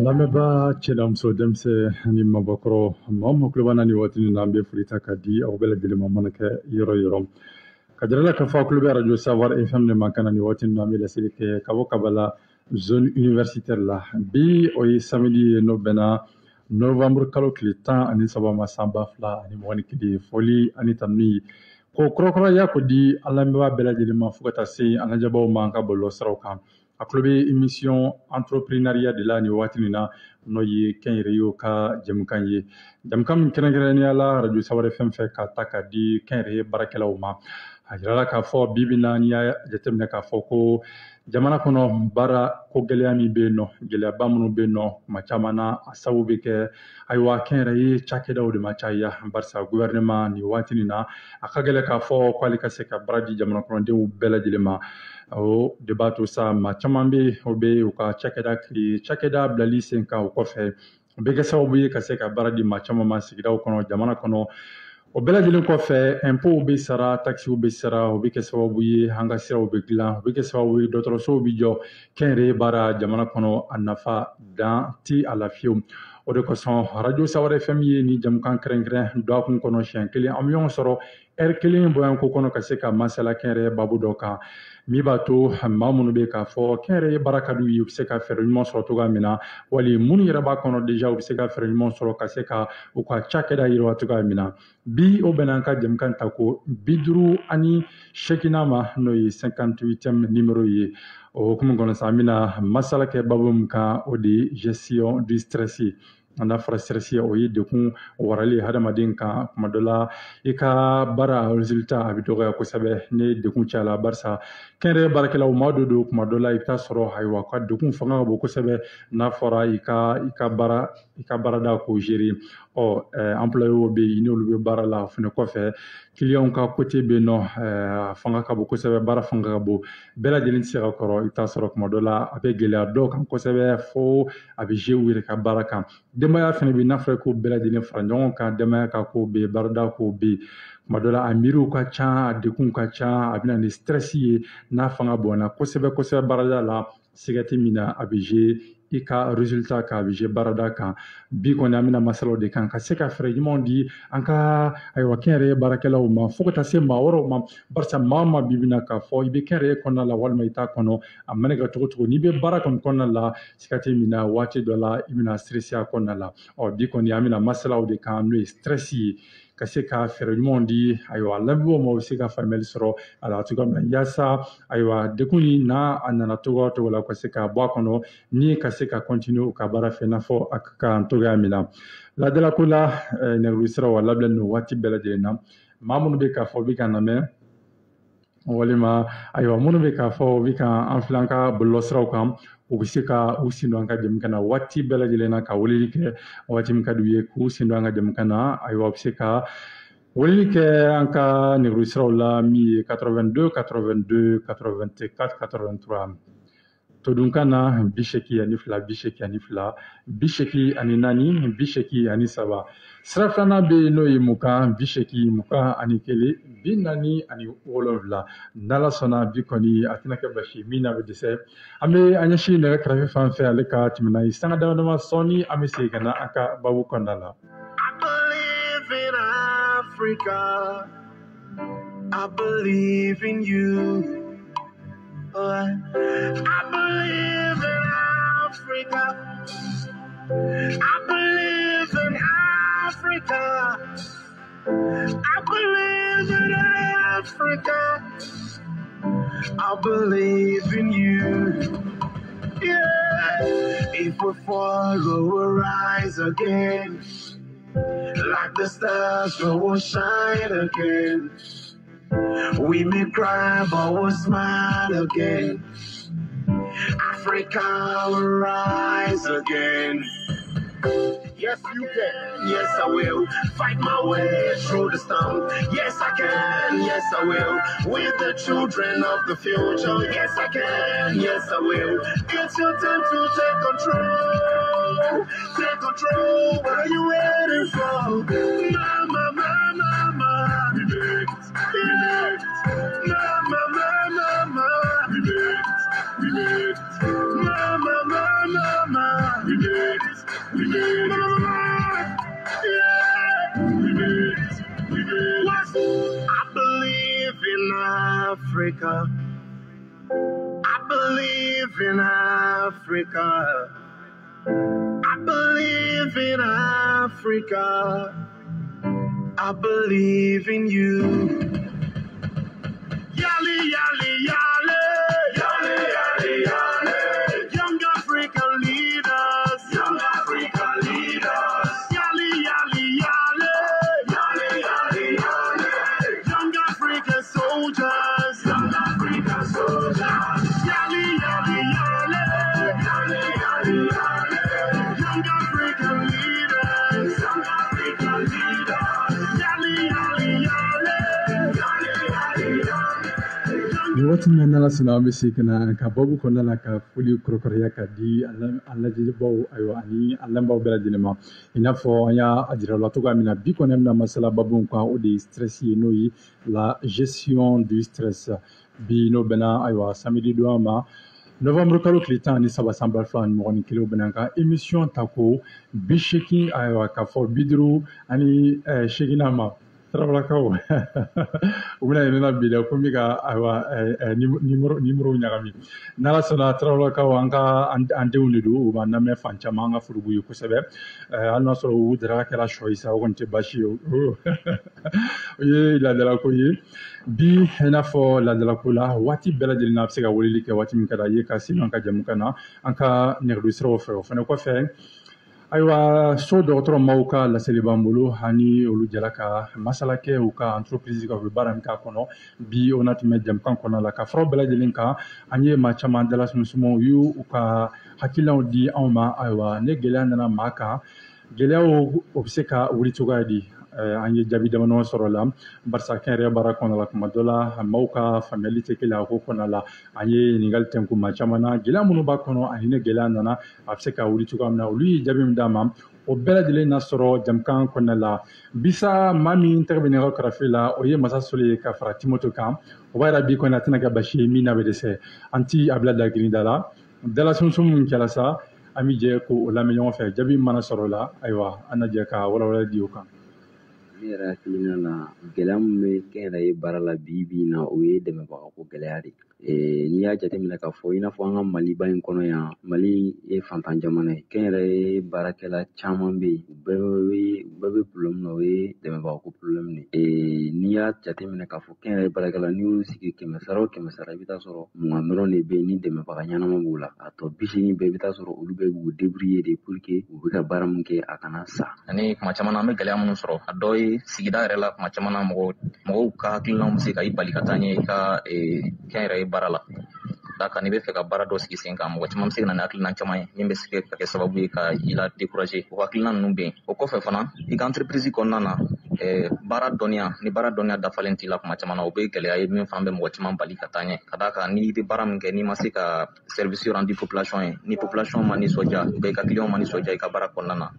Lamɛnbaa cɛ n'a muso, denmisɛn ani mabɔkɔrɔ, maa o maa tulo b'an na nin waati in na, an bɛ foli ta k'a di aw bɛɛ lajɛlen ma, mana kɛ yɔrɔ o yɔrɔ. Ka jira la k'a fɔ aw tulo bɛ radio Savoir FM de mankan na nin waati in na, an bɛ laseli kɛ ka bɔ Kabala zone universitaire la. Bi o ye samedi ye, n'o bɛnna novembre kalo tile 13 ma, san 2021. Foli ani tanuni ko kurakuraya ko di an lamɛnbaa bɛɛ lajɛlen ma, fo ka taa se an lajɛbaaw ma an ka bɔlɔlɔsiraw kan. A tulo bɛ émission entrepreneuriat de la nin waati nin na, n'o ye kɛnyɛrɛyew ka jɛmukan ye, jɛmukan min kɛrɛnkɛrɛnnenya la radio Savoir FM fɛ ka ta k'a di kɛnyɛrɛye baarakɛlaw ma. A jirala k'a fɔ bi bi in na, n'i y'a jateminɛ k'a fɔ ko jamana kɔnɔ baara ko gɛlɛya min bɛ yen nɔ, gɛlɛyaba minnu bɛ yen nɔ, kuma caman na a sababu bɛ kɛ ayiwa kɛnyɛrɛye cakɛdaw de ma caya, barisa gouvernement nin waati nin na a ka gɛlɛn k'a fɔ k'ale ka se ka baara di jamana kɔnɔdenw bɛɛ lajɛlen ma. O de b'a to sa maa caman bɛ yen, o bɛ u ka cakɛda créer, cakɛda bilali sen kan o kɔfɛ, o bɛ kɛ sababu ye ka se ka baara di maa caman ma sigidaw kɔnɔ, jamana kɔnɔ. O bɛɛ lajɛlen kɔfɛ, impôts bɛ sara, taxes bɛ sara, o bɛ kɛ sababu ye an ka siraw bɛ dilan, o bɛ kɛ sababu ye dɔgɔtɔrɔsow bɛ jɔ. Kɛnyɛrɛye baara jamana kɔnɔ, a nafa dan ti a la fiyewu. O de kosɔn radio Savoir FM ye ni jɛmukan kɛrɛnkɛrɛn dɔgɔkun kɔnɔ siɲɛ kelen, an bɛ ɲɔgɔn sɔrɔ ɛri kelen bɔɲɔgɔnko kɔnɔ ka se ka masala kɛnyɛrɛye babu dɔ kan, min b'a to maa minnu bɛ k'a fɔ kɛnyɛrɛye baara ka d'u ye, u bɛ se ka fɛɛrɛ ɲuman sɔrɔ cogoya min na, wali minnu yɛrɛ b'a kɔnɔ déjà, u bɛ se ka fɛɛrɛ ɲuman sɔrɔ ka se ka u ka cakɛda yiriwa cogoya min na. Bi o bɛnna an ka jɛmukan ta ko 58nan ma, n'o ye 58e numéro ye. O hukumu kɔnɔ sa, an bɛna masala kɛ babu min kan, o de ye gestion du stress ye. N'a fɔra stress, o ye dekun warali hadamaden kan. Kuma dɔ la, i ka baara résultat a bɛ dɔgɔya kosɛbɛ ni dekun cayala, barisa kɛnyɛrɛye baarakɛlaw maa dɔ don, kuma dɔ la i bɛ taa sɔrɔ ayiwa ka dekun fanga ka bon kosɛbɛ. N'a fɔra i ka baarada k'o gérer, ɔ employé bɛ yen, n'olu bɛ baara la, o fana kɔfɛ client ka côté bɛ yen nɔ, a fanga ka bon kosɛbɛ, baara fanga ka bon, bɛɛ lajɛlen tɛ se ka kɔrɔ. I bɛ taa sɔrɔ kuma dɔ la a bɛ gɛlɛya dɔw kan kosɛbɛ, fo a bɛ jouer u yɛrɛ ka baara kan. Denbaya fana bɛ yen, n'a fɔra ko bɛɛ lajɛlen fara ɲɔgɔn kan, denbaya ka ko bɛ yen, baarada ko bɛ yen, kuma dɔ la a miiriw ka ca, a degunw ka ca, a bɛ na ni stress ye. N'a fanga bonyana kosɛbɛ kosɛbɛ baarada la, siga tɛ min na, a bɛ jouer i ka résultat kan, a bɛ jouer baarada kan. Bi kɔni an bɛna masalaw de kan ka se ka fɛɛrɛ ɲumanw di an ka ayiwa kɛnyɛrɛye baarakɛlaw ma, fo ka taa se maa wɛrɛw ma, barisa maa o maa bi bɛna k'a fɔ i bɛ kɛnyɛrɛye kɔnɔna la walima i t'a kɔnɔ, a mana kɛ cogo o cogo, n'i bɛ baara kɔni kɔnɔna la, siga tɛ min na, waati dɔ la i bɛna stressé a kɔnɔna la. Ɔ bi kɔni an bɛna masalaw de kan, n'o ye stress ye. ka se ka fɛɛrɛ ɲumanw di ayiwa lamɛnbaaw ma, u bɛ se ka faamuyali sɔrɔ a la cogoya min na, yaasa ayiwa degun in n'a a nana cogoya o cogo la, u ka se ka bɔ a kɔnɔ ni ka se ka continuer u ka baara fɛ i n'a fɔ a ka kan cogoya min na. Ladalako la, nɛgɛjuru siraw a labilalen don waati bɛɛ lajɛlen na. Maa minnu bɛ k'a fɔ u bɛ ka lamɛn, walima ayiwa minnu bɛ k'a fɔ u bɛ ka an filɛ an ka bɔlɔlɔsiraw kan, u bɛ se ka u sen don an ka jɛmukan na waati bɛɛ lajɛlen na, ka weleli kɛ waati min ka d'u ye k'u sen don an ka jɛmukan na. Ayiwa, u bɛ se ka weleli kɛ an ka nɛgɛjuru siraw la, min ye 82 82 84 83, todunkan na 82 82 84 83. Sira filanan bɛ yen, n'o ye 20 80 21 47. N'Ala sɔnna, bi kɔni a tɛna kɛ basi min n'a bɛ dɛsɛ. An bɛ an ɲɛsin nɛgɛ kɛrɛfɛ fan fɛ, ale ka tɛmɛ n'a ye sanga dama dama sɔɔni, an bɛ segin ka na an ka baabu kɔnɔna la. I believe in Africa. I believe in you. I believe in Africa. I believe in Africa. I believe in Africa. I believe in you. Yeah. If we fall, we will rise again. Like the stars, we will shine again. We may cry, but we'll smile again. Africa will rise again. Yes, you can. Yes, I will. Fight my way through the storm. Yes, I can. Yes, I will. With the children of the future. Yes, I can. Yes, I will. It's your time to take control. Take control. What are you waiting for? Mama, mama, mama. We made it. We made it. Mama, mama, mama. We made it. We made it. Mama, mama, mama. We made it. We made it. Yeah. We made it. We made it. I believe in Africa. I believe in Africa. I believe in Africa. I believe in you. Yali, yali, yali. Yali, yali, yali. Young African leaders. Young African leaders. Yali, yali, yali. Yali, yali, yali. Young African soldiers. Young African soldiers. Yali, yali, yali. Yali, yali, yali. Young African leaders. Young African leaders. Yali, yali, yali. Yali, yali, yali. Nin waati min na, n'Ala sɔnna, an bɛ segin ka na an ka baabu kɔnɔna la, ka foli kɔrɔkɔrɔya ka di an lajɛbaaw, ayiwa, ani an lamɛnbaaw bɛɛ lajɛlen ma. I n'a fɔ an y'a jira la cogoya min na, bi kɔni an bɛna masala baabu kan, o de ye stress ye, n'o ye la gestion du stress. Bi, n'o bɛnna ayiwa samedi don ma, novembre kalo tile 13 san 2021, o bɛnna an ka émission ta ko 80, ayiwa k'a fɔ 58nan ma. Tarawelakaw, u bɛna ɲinɛ na bi dɛ, ko n bɛ ka ayiwa numéro ɲagami. N'Ala sɔnna, Tarawelakaw, an ka an denw de don, u b'an lamɛn fan caman, an ka foli b'u ye kosɛbɛ. Hali n'a sɔrɔ u daraka kɛra sɔ ye sa, o kɔni tɛ baasi ye, o ye laadalako ye. Bi, i n'a fɔ laadalako la, waati bɛɛ lajɛlen na, a bɛ se ka weleli kɛ waati min ka d'a ye ka se an ka jɛmukan na, an ka nɛgɛjuru siraw fɛ. O fana kɔfɛ, ayiwa, so dɔgɔtɔrɔ maaw ka laseli b'an bolo, ani olu jɛra ka masala kɛ u ka entreprise kan, u bɛ baara min k'a kɔnɔ. Bi, o na tɛmɛ jɛmukan kɔnɔna la, ka fara bɛɛ lajɛlen kan, an ye maa caman dala sumusumu, u y'u ka hakilinaw di anw ma. Ayiwa, ne gɛlɛya nana maa kan, gɛlɛyaw o bɛ se ka wuli cogoya di? An ye jaabi damadɔ sɔrɔ la, barisa kɛnyɛrɛye baara kɔnɔna la, kuma dɔ la maaw ka faamuyali tɛ kelen a ko kɔnɔna la. An ye ɲininkali tɛnku maa caman na, gɛlɛya minnu b'a kɔnɔ, ani ne gɛlɛya nana, a bɛ se ka wuli cogoya min na, olu ye jaabi min d'a ma, o bɛɛ lajɛlen na sɔrɔ jɛmukan kɔnɔna la. Bisa, maa min tɛgɛ bɛ nɛgɛ karafe la, o ye Masa Sole ye ka fara Timoto kan. O b'a yira bi kɔni a tɛna kɛ basi ye min n'a bɛ dɛsɛ, an ti a bila dagirinda la. Dala sunsun min kɛra sa, an bɛ jɛ k'o lamɛn ɲɔgɔn fɛ. Jaabi mana sɔrɔ o la, ayiwa, an na jɛ ka walawalali di o kan. Ne yɛrɛ hakilina la, gɛlɛya min bɛ kɛnyɛrɛye baara la bi bi in na, o ye dɛmɛbagako gɛlɛya de ye. N'i y'a jateminɛ k'a fɔ i n'a fɔ an ka Maliba in kɔnɔ yan, Mali ye fantan jamana ye, kɛnyɛrɛye baarakɛla caman bɛ yen, u bɛɛ bɛ problème na, o ye dɛmɛbagako problème de ye. N'i y'a jateminɛ k'a fɔ kɛnyɛrɛye baarakɛla, n'i y'u sigi 100 sara o 100 sara, i bɛ taa sɔrɔ 20 dɔrɔn de bɛ yen ni dɛmɛbaga ɲɛnama b'u la. A tɔ 80 bɛɛ i bɛ taa sɔrɔ olu bɛɛ b'u débrouiller de pour que u bɛ ka baara min kɛ a kana sa. Ani kuma caman na an bɛ gɛlɛya minnu sɔrɔ, a dɔ ye sigida yɛrɛ la, kuma caman na mɔgɔw ka hakilinaw bɛ se ka i bali ka taa ɲɛ i ka kɛnyɛrɛye baara la. Da kan n'i bɛ fɛ ka baara dɔ sigi sen kan, mɔgɔ caman bɛ se ka na ni hakilina caman ye min bɛ se ka kɛ sababu ye ka i la décourager. O hakilina ninnu bɛ yen. O kɔfɛ fana, i ka entreprise kɔnɔna na, baara dɔnniya, ni baara dɔnniya dafalen t'i la, kuma caman na o bɛ gɛlɛya ye min fana bɛ mɔgɔ caman bali ka taa ɲɛ. Ka d'a kan n'i bɛ baara min kɛ, n'i ma se ka service rendu population ye, ni population ma nisɔndiya, ou bien i ka client ma nisɔndiya i ka baara kɔnɔna na,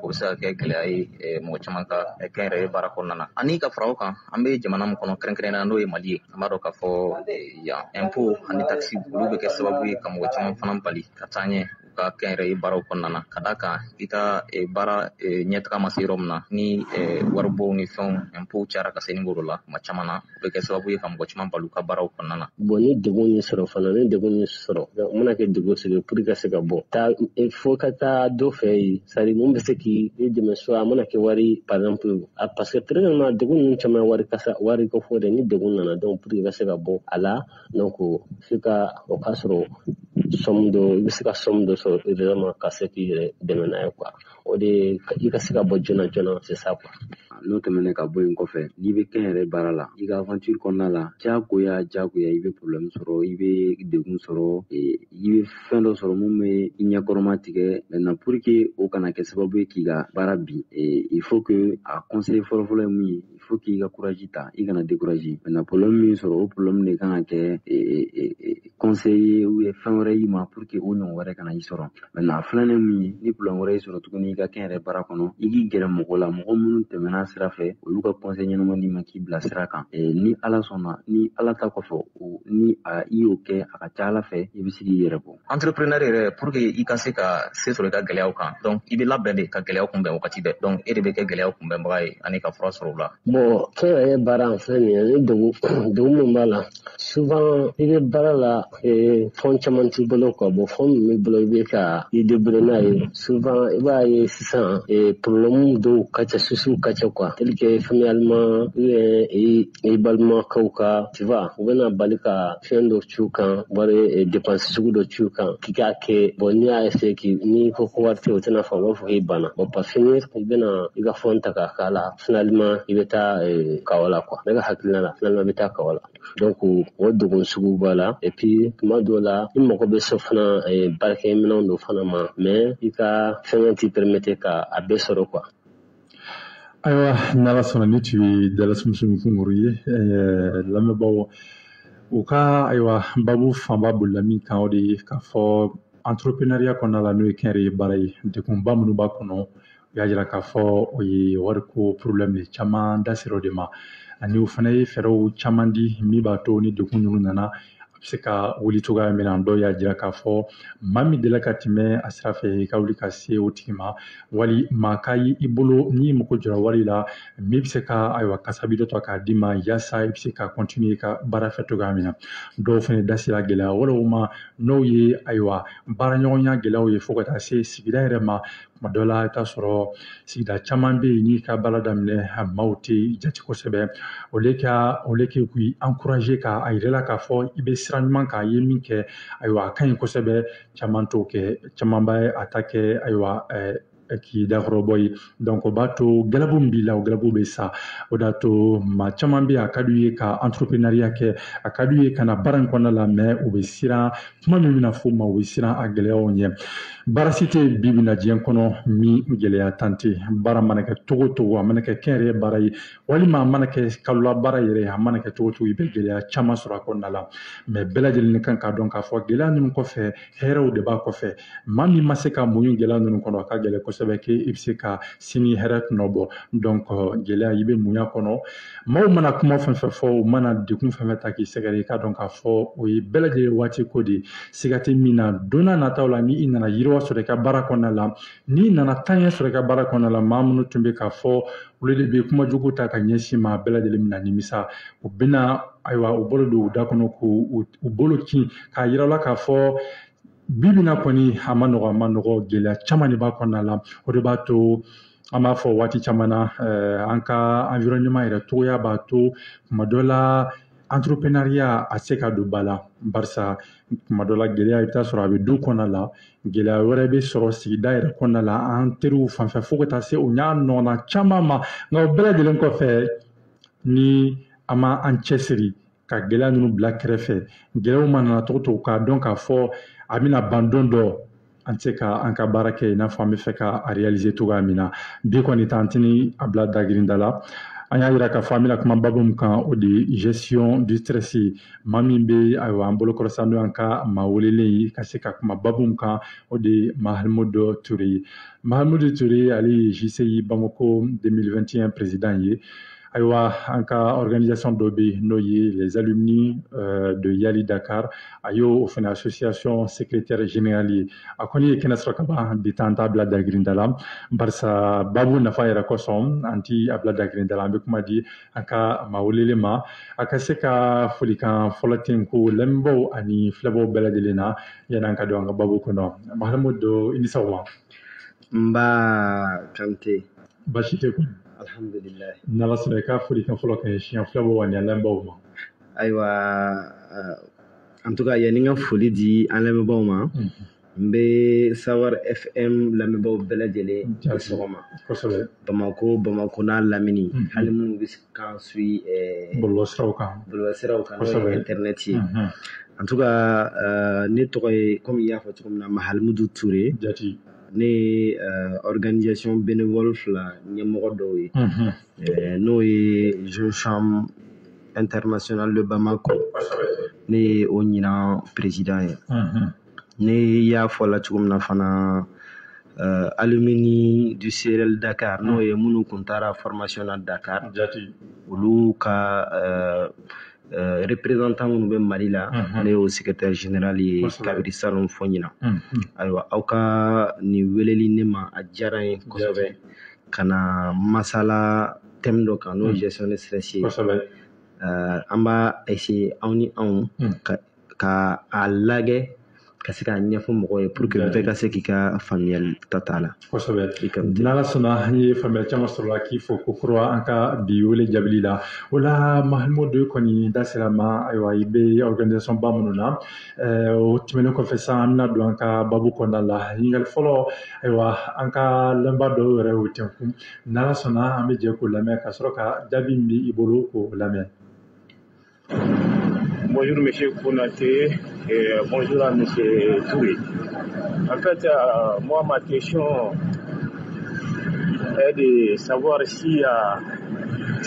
o bɛ se ka kɛ gɛlɛya ye mɔgɔ caman ka kɛnyɛrɛye baara kɔnɔna na. Ani ka fara o kan, an bɛ jamana min kɔnɔ, kɛrɛnkɛrɛnnenya n'o ye Mali ye, an b'a dɔn k'a fɔ yan impôt ani taxe olu bɛ kɛ sababu ye ka mɔgɔ caman fana bali ka taa ɲɛ u ka kɛnyɛrɛye baaraw kɔnɔna na. Ka d'a kan i ka baara ɲɛtaga ma se yɔrɔ min na, ni waribɔw ni fɛnw impôt cayara ka se niveau dɔ la, kuma caman na o bɛ kɛ sababu ye ka mɔgɔ caman bali u ka baaraw kɔnɔna na. Bon, ni degun y'i sɔrɔ fana, ni degun y'i sɔrɔ, o mana kɛ degun sugu ye, pour que ka se ka bɔ, taa fo ka taa dɔ fɛ yen, c'est à dire mun bɛ se k'i dɛmɛ, soit a mana kɛ wari, par exemple, parce que très généralement degun ninnu caman ye wari kasa, wari ko fɔ dɛ. Ni degun nana, donc pour que ka se ka bɔ a la, donc f'i ka o ka sɔrɔ somme dɔ, i bɛ se ka somme dɔ sɔrɔ vraiment ka se k'i yɛrɛ dɛmɛ n'a ye quoi. O de i ka se ka bɔ joona joona, c'est ça quoi. N'o tɛmɛnen ka bɔ yen kɔfɛ, n'i bɛ kɛnyɛrɛ baara la, i ka aventure kɔnɔna la, diyagoya diyagoya i bɛ problème sɔrɔ, i bɛ degun sɔrɔ, i bɛ fɛn dɔ sɔrɔ mun bɛ i ɲɛkɔrɔma tigɛ. Maintenant, pour que o kana kɛ sababu ye k'i ka baara bin, il faut que a conseil fɔlɔfɔlɔ ye mun ye, il faut k'i ka courage ta, i kana décourager. Maintenant, problème min sɔrɔ, o problème de kan ka kɛ conseil ye ou bien fɛn wɛrɛ y'i ma pour que o ɲɔgɔn wɛrɛ kana i sɔrɔ. Maintenant, a filanan ye mun ye, ni problème wɛrɛ y'i sɔrɔ tuguni i ka kɛnyɛrɛ baara kɔnɔ, i k'i gɛrɛ mɔgɔ la, mɔgɔ minnu tɛmɛna sira fɛ, olu ka conseil ɲɛnama d'i ma k'i bila sira kan. Ni Ala sɔnna, ni Ala ta kɔfɛ, ni i y'o kɛ, a ka ca Ala fɛ i bɛ se k'i yɛrɛ bɔ. Entrepreneur yɛrɛ, pour que i ka se ka se sɔrɔ i ka gɛlɛyaw kan, donc i bɛ labɛn de ka gɛlɛyaw kunbɛn wagati bɛɛ. Donc e de bɛ kɛ gɛlɛyaw kunbɛnbaga ye ani ka fura sɔrɔ o la. Bon, kɛnyɛrɛye baara filɛ nin ye, ni degun min b'a la, souvent i bɛ baara la, fɛn caman t'i bolo quoi. Bon, fɛn min b'i bolo, i bɛ ka i débrouiller n'a ye. Souvent i b'a ye sisan, problème dɔw ka ca, soucis ka ca quoi, tel que familialement ou bien i balimakɛw ka, tu vois, u bɛna bali ka fɛn dɔ ci u kan, wari dépense sugu dɔ ci u kan k'i k'a kɛ. Bon, n'i y'a essayer k'i n'i ko ko wari tɛ, o tɛna fɔ, u b'a fɔ k'i banna. Bon, par finir i bɛna i ka fɛn ta k'a k'a la, finalement i bɛ taa kawa la quoi. Ne ka hakilina la, finalement i bɛ taa kawa la. Donc o degun sugu b'a la. Et puis tuma dɔw la, i mago bɛ se fana baarakɛminɛnw dɔ fana ma, mais i ka fɛngɛ t'i permettre ka a bɛɛ sɔrɔ quoi. Ayiwa, n'Ala sɔnna, ni tun ye Dalasumusu Kunkuru ye lamɛnbaaw u ka. Ayiwa, babu fanba bolila min kan, o de ye k'a fɔ entrepreneuriat kɔnɔna la, n'o ye kɛnyɛrɛye baara ye, degunba minnu b'a kɔnɔ, u y'a jira k'a fɔ o ye wariko problème de caman da sera o de ma. Ani o fana ye fɛɛrɛw caman di min b'a to ni degun ninnu nana, a bɛ se ka wuli cogoya min na. Dɔw y'a jira k'a fɔ maa min delila ka tɛmɛ a sira fɛ, i ka wuli ka se o tigi ma, wali maa ka ye i bolo n'i mago jɔra wari la, min bɛ se ka, ayiwa, kasabi dɔ ta k'a d'i ma yaasa i bɛ se ka continuer i ka baara fɛ cogoya min na. Dɔw fana da sera gɛlɛya wɛrɛw ma, n'o ye, ayiwa, baaraɲɔgɔnya gɛlɛyaw ye, fo ka taa se sigida yɛrɛ ma. Tuma dɔ la, i bɛ taa sɔrɔ sigida caman bɛ yen, n'i ka baara daminɛ, maaw tɛ jate kosɛbɛ. Au lieu que k'i encourager ka a yira la k'a fɔ i bɛ sira ɲuman kan, i ye min kɛ, ayiwa, a ka ɲi kosɛbɛ, caman t'o kɛ. Caman b'a a ta kɛ, ayiwa, k'i dakɔrɔbɔ ye. Donc o b'a to galabu min b'i la, o galabu bɛ sa. O de y'a to maa caman bɛ yen, a ka d'u ye ka entrepreneuriat kɛ, a ka d'u ye ka na baara in kɔnɔna la, mais u bɛ siran kuma min bɛna f'u ma, u bɛ siran a gɛlɛyaw ɲɛ. Baara si tɛ bi bi in na diɲɛ kɔnɔ min gɛlɛya tan tɛ. Baara mana kɛ cogo o cogo, a mana kɛ kɛnyɛrɛye baara ye, walima a mana kɛ kalola baara yɛrɛ ye, a mana kɛ cogo o cogo, i bɛ gɛlɛya caman sɔrɔ a kɔnɔna la. Mais bɛɛ lajɛlen kan k'a dɔn k'a fɔ gɛlɛya ninnu kɔfɛ, hɛrɛw de b'a kɔfɛ. Maa min ma se ka muɲu gɛlɛya ninnu kɔnɔ, a ka gɛlɛn kosɛbɛ k'e bɛ se ka sini hɛrɛ tɔnɔ bɔ. Donc gɛlɛya, i bɛ muɲu a kɔnɔ. Maaw mana kuma fɛn fɛn fɔ, u mana degun fɛn fɛn ta k'i sɛgɛrɛ, i k'a dɔn k'a fɔ o ye bɛɛ lajɛlen waati ko de ye. Siga tɛ min na, don n'a nataw la, ni i nana yiriwa sɔrɔ i ka baara kɔnɔna la, n'i nana taaɲɛ sɔrɔ i ka baara kɔnɔna la, maa minnu tun bɛ k'a fɔ olu de bɛ kuma jugu ta ka ɲɛsin ma, bɛɛ lajɛlen bɛna nimisa. U bɛna ayiwa u bolo don u da kɔnɔ k'u bolo kin k'a yira la k'a fɔ bi bi na kɔni a ma nɔgɔ gɛlɛya caman de b'a kɔnɔna la. O de b'a to an b'a fɔ waati caman na an ka environnement yɛrɛ cogoya b'a to kuma dɔ la entrepreneuriat a se ka don ba la, barisa kuma dɔ la gɛlɛya i bɛ taa sɔrɔ a bɛ du kɔnɔna la, gɛlɛya wɛrɛ bɛ sɔrɔ sigida yɛrɛ kɔnɔna la, an teriw fanfɛ fo ka taa se o ɲa nɔgɔnna caman ma. Nka o bɛɛ lajɛlen kɔfɛ, ni an ma an cɛsiri ka gɛlɛya ninnu bila kɛrɛfɛ, gɛlɛyaw mana na cogo cogo k'a dɔn k'a fɔ a bɛna ban don dɔ, an tɛ se ka an ka baara kɛ i n'a fɔ an bɛ fɛ ka a réaliser cogoya min na. Bi kɔni ta an tɛna a bila dagirinda la. An y'a yira k'a fɔ an bɛna kuma babu min kan, o de ye gestion du stress ye. Maa min bɛ ayiwa an bolokɔrɔ sa, n'o y'an ka maa welelen ye ka se ka kuma babu min kan, o de ye Mahamudu Ture ye. Mahamudu Ture, ale ye JCI Bamako 2021 président ye. Ayiwa an ka organisation dɔ bɛ yen n'o ye les alumni de Yali Dakar, a y'o fana association secrétaire général ye. A kɔni ye kɛnɛ sɔrɔ ka ban, bi ta an t'a bila dagirinda la, barisa babu nafa yɛrɛ kosɔn an ti a bila dagirinda la. An bɛ kuma di an ka maa welelen ma, a ka se ka folikan fɔlɔ ten ko lamɛnbaaw ani filɛbaaw bɛɛ lajɛlen na yanni an ka don an ka babu kɔnɔ. Mahamudu, i ni sɔgɔma. Nba Kante. Baasi tɛ kun. Alhamdulillah. N'Ala sɔnna, i ka folikan fɔlɔ ka ɲɛsin filɛbaaw ani lamɛnbaaw ma. Ayiwa, en tout cas yanni n ka foli di an lamɛnbaaw ma, n bɛ Sawar FM lamɛnbaaw bɛɛ lajɛlen ni sɔgɔma. Kosɛbɛ. Bamakɔ n'a lamini, hali minnu bɛ k'an suit bɔlɔlɔsiraw kan. Bɔlɔlɔsiraw kan, n'o ye internet ye. En tout cas ne tɔgɔ ye, komi i y'a fɔ cogo min na, Mahamudu Ture. Jati. Ne ye organisation bénévole fila ɲɛmɔgɔ dɔw ye, n'o ye Jeune Chambre Internationale de Bamako, ne ye o ɲinan président ye. Ne y'a fɔ la cogo min na fana, alumni du CRL Dakar, n'o ye minnu kun taara formation na Dakar, olu ka représentant minnu bɛ Mali la, ne y'o secrétaire général ye kabiri salon fɔ ɲinan. Ayiwa, aw ka nin weleli ne ma, a diyara n ye kosɛbɛ ka na masala thème dɔ kan, n'o ye gestion de stress ye. An b'a essayer aw ni anw ka a lajɛ ka se k'a ɲɛfɔ mɔgɔw ye pour que bɛɛ ka se k'i ka faamuyali ta t'a la. Kosɛbɛ. N'Ala sɔnna, an ye faamuyali caman sɔrɔ la k'i fo kokura an ka bi wele jaabili la. O la Mahamudu kɔni da sera ma, ayiwa i bɛ organisation ba minnu na, o tɛmɛnen kɔfɛ sisan an bɛna don an ka babu kɔnɔna la. Ɲininkali fɔlɔ, ayiwa an ka lamɛnbaa dɔw yɛrɛ y'o tɛnkun. N'Ala sɔnna, an bɛ jɛ k'o lamɛn ka sɔrɔ ka jaabi min b'i bolo k'o lamɛn. Bonjour Monsieur Konaté et bonjour à Monsieur Touré. En fait, moi, ma question est de savoir s'il y a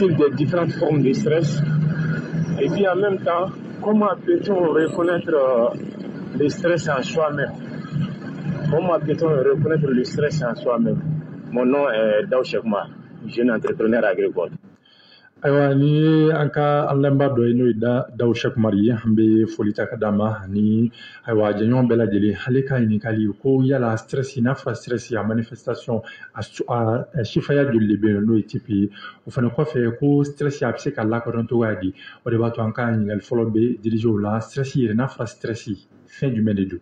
des différentes formes de stress et puis en même temps, comment peut-on reconnaître le stress en soi-même? Comment peut-on reconnaître le stress en soi-même? Mon nom est Daou Chekma, jeune entrepreneur agricole. Ayiwa, ni ye an ka an lamɛnbaa dɔ ye, n'o ye Dawu Cheikhumar ye, an bɛ foli ta ka d'a ma ani ayiwa jɛɲɔgɔn bɛɛ lajɛlen. Ale ka ɲininkali ko yala stress, n'a fɔra stress a manifestation a sifaya joli de bɛ yen, n'o ye type ye. O fana kɔfɛ ko stress a bɛ se ka lakodɔn cogoya di? O de b'a to an ka ɲininkali fɔlɔ bɛ diriger o la. Stress yɛrɛ, n'a fɔra stress, fɛn jumɛn de don?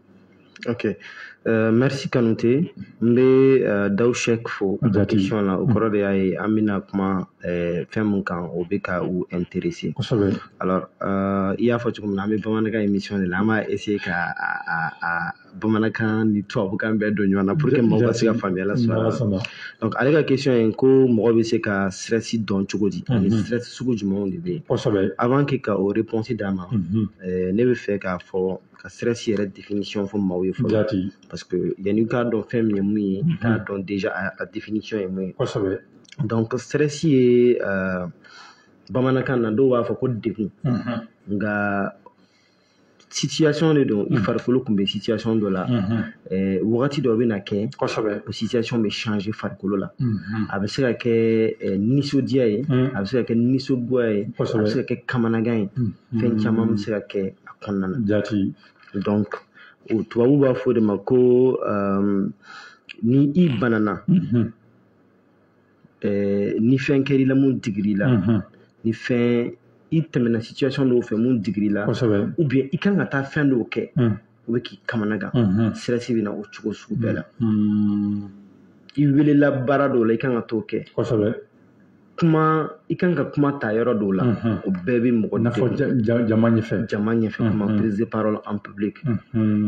Ok, merci Kanouté. N bɛ Daou Cheikh fo a ka question la. O kɔrɔ de y'a ye an bɛna kuma fɛn mun kan, o bɛ ka u intéresser. Kosɛbɛ. Alors i y'a fɔ cogo min na, an bɛ bamanankan émission de la, an b'a essayer ka a bamanankan ni tubabukan bɛɛ don ɲɔgɔn na pour que mɔgɔw ka se ka faamuyali sɔrɔ a la. Donc ale ka question ye ko mɔgɔ bɛ se ka stress dɔn cogo di, ani stress sugu jumɛnw de bɛ yen. Kosɛbɛ. Avant que ka o réponse d'a ma, ne bɛ fɛ k'a fɔ ka stress yɛrɛ définition fɔ maaw ye fɔlɔ. Jati. Parce que yanni i k'a dɔn fɛn min ye mun ye, i k'a dɔn déjà a définition ye mun ye. Kosɛbɛ. Donc stress ye bamanankan na dɔw b'a fɔ ko degun. Nka situation de don, i farikolo kun bɛ situation dɔ la, wagati dɔ bɛ na kɛ, kosɛbɛ, o situation bɛ changer farikolo la. A bɛ se ka kɛ nisɔndiya ye, a bɛ se ka kɛ nisɔngoya ye, a bɛ se ka kɛ kamanagan ye, fɛn caman bɛ se ka kɛ a kɔnɔna na. Jati. Donc o tubabu b'a fɔ o de ma ko ni i banana, ni fɛn kɛr'i la mun digir'i la, ni fɛn i I tɛmɛna situation dɔw fɛ mun digir'i la, ou bien i kan ka taa fɛn dɔw kɛ, o bɛ k'i kamanagan. Stress bɛ na o cogo sugu bɛɛ la. I welela baara dɔw la, i kan ka t'o kɛ. Kuma, i kan ka kuma ta yɔrɔ dɔw la, o bɛɛ bɛ mɔgɔ n'a fɔ jama ɲɛfɛ. Jama ɲɛfɛ kuma, prise de parole en public.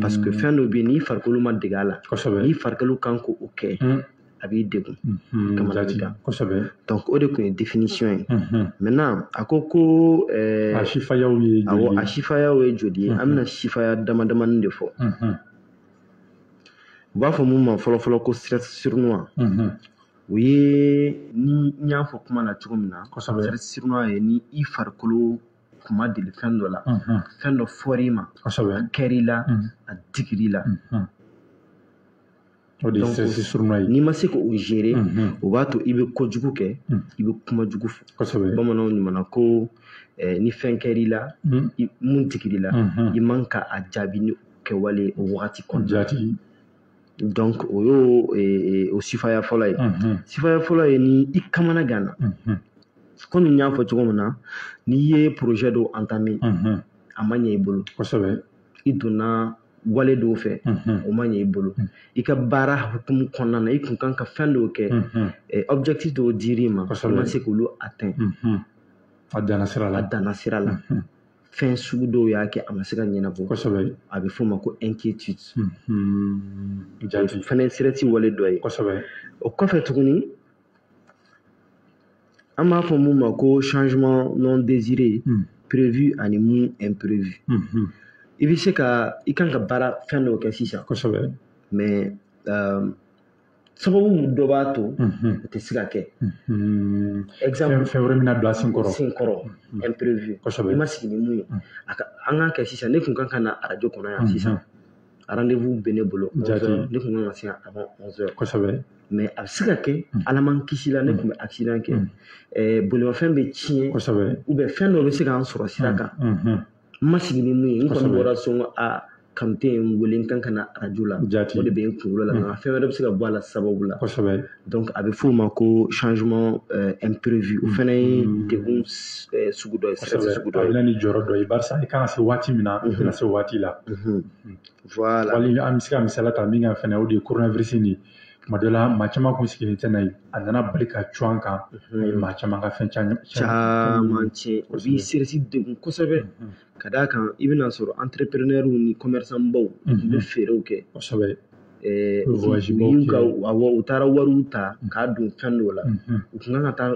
Parce que fɛn dɔ bɛ yen, n'i farikolo ma dege a la, n'i farikolo kan k'o kɛ, a b'i degun. Kamanagan. Donc o de tun ye définition ye. Maintenant a ko a sifayaw ye joli ye? Awɔ, a sifayaw ye joli ye? An bɛna sifaya dama damani de fɔ. U b'a fɔ mun ma fɔlɔ-fɔlɔ ko stress sournois. O ye, ni n y'a fɔ kuma la cogo min na, stress sournois ye ni i farikolo kun ma deli fɛn dɔ la, fɛn dɔ fɔr'i ma, a kɛr'i la, a digir'i la. O de ye stress sournois ye. N'i ma se k'o gérer, o b'a to i bɛ kojugu kɛ, i bɛ kuma jugu fɔ. Bamananw ɲumanna ko ni fɛn kɛr'i la, mun digir'i la, i man ka a jaabi ni kɛwale o wagati kɔnɔ. Donc o y'o o sifaya fɔlɔ ye. Sifaya fɔlɔ ye ni i kamana ganna. Komi n y'a fɔ cogo min na, n'i ye projet dɔw entamé, a ma ɲɛ i bolo. I donna wale dɔw fɛ, o ma ɲɛ i bolo. I ka baara hukumu kɔnɔna na, i kun kan ka fɛn dɔw kɛ, objectif dɔw dir'i ma, i ma se k'olu atteindre. A danna sira la. A danna sira la. Fɛn sugu dɔw y'a kɛ a ma se ka ɲɛnabɔ. A bɛ f'o ma ko inquiétude. O fana ye stress wale dɔ ye. O kɔfɛ tuguni, an b'a fɔ mun ma ko changement non désiré, prévu ani mun imprévu. I bɛ se ka, i kan ka baara fɛn dɔw kɛ sisan. Mais sababu dɔ b'a to o tɛ se ka kɛ. Exemple, fɛn wɛrɛ bɛna bila sen kɔrɔ. Sen kɔrɔ, imprévu. I ma sigi ni mun ye. An k'a kɛ sisan, ne kun kan ka na arajo kɔnɔ yan sisan. Rendez-vous bɛ ne bolo 11h, ne kun kan ka se yan avant 11h. Mais a bɛ se ka kɛ, Ala m'an kisi la, ne kun bɛ accident kɛ. Bolimafɛn bɛ tiɲɛ. Ou bien fɛn dɔ bɛ se k'an sɔrɔ sira kan. N ma sigi ni mun ye, n kɔni bɔra so, n ko aa, Kanute ye n wele, n kan ka na arajo la. O de bɛ n kunkolo la, nka fɛn wɛrɛ bɛ se ka bɔ a la sababu la. Donc a bɛ f'o ma ko changement imprévu. O fana ye degun sugu dɔ ye, stress sugu dɔ ye. A bɛ na ni jɔyɔrɔ dɔ ye, barisa i kan ka se waati min na, i tɛna se waati la. Voilà. Wali an bɛ se ka misaliya ta min kan fɛnɛ, o de ye coronavirus nin ye. Tuma dɔ la, maa caman kun sigilen tɛ n'a ye, a nana bali ka cun an kan, a ye maa caman ka fɛn caman tiɲɛ. O b'i stress degun kosɛbɛ. Ka d'a kan, i bɛna sɔrɔ entrepreneur ni commerçant baw u bɛ feerew kɛ. U taara wariw ta k'a don fɛn dɔw la. U kun kan ka taa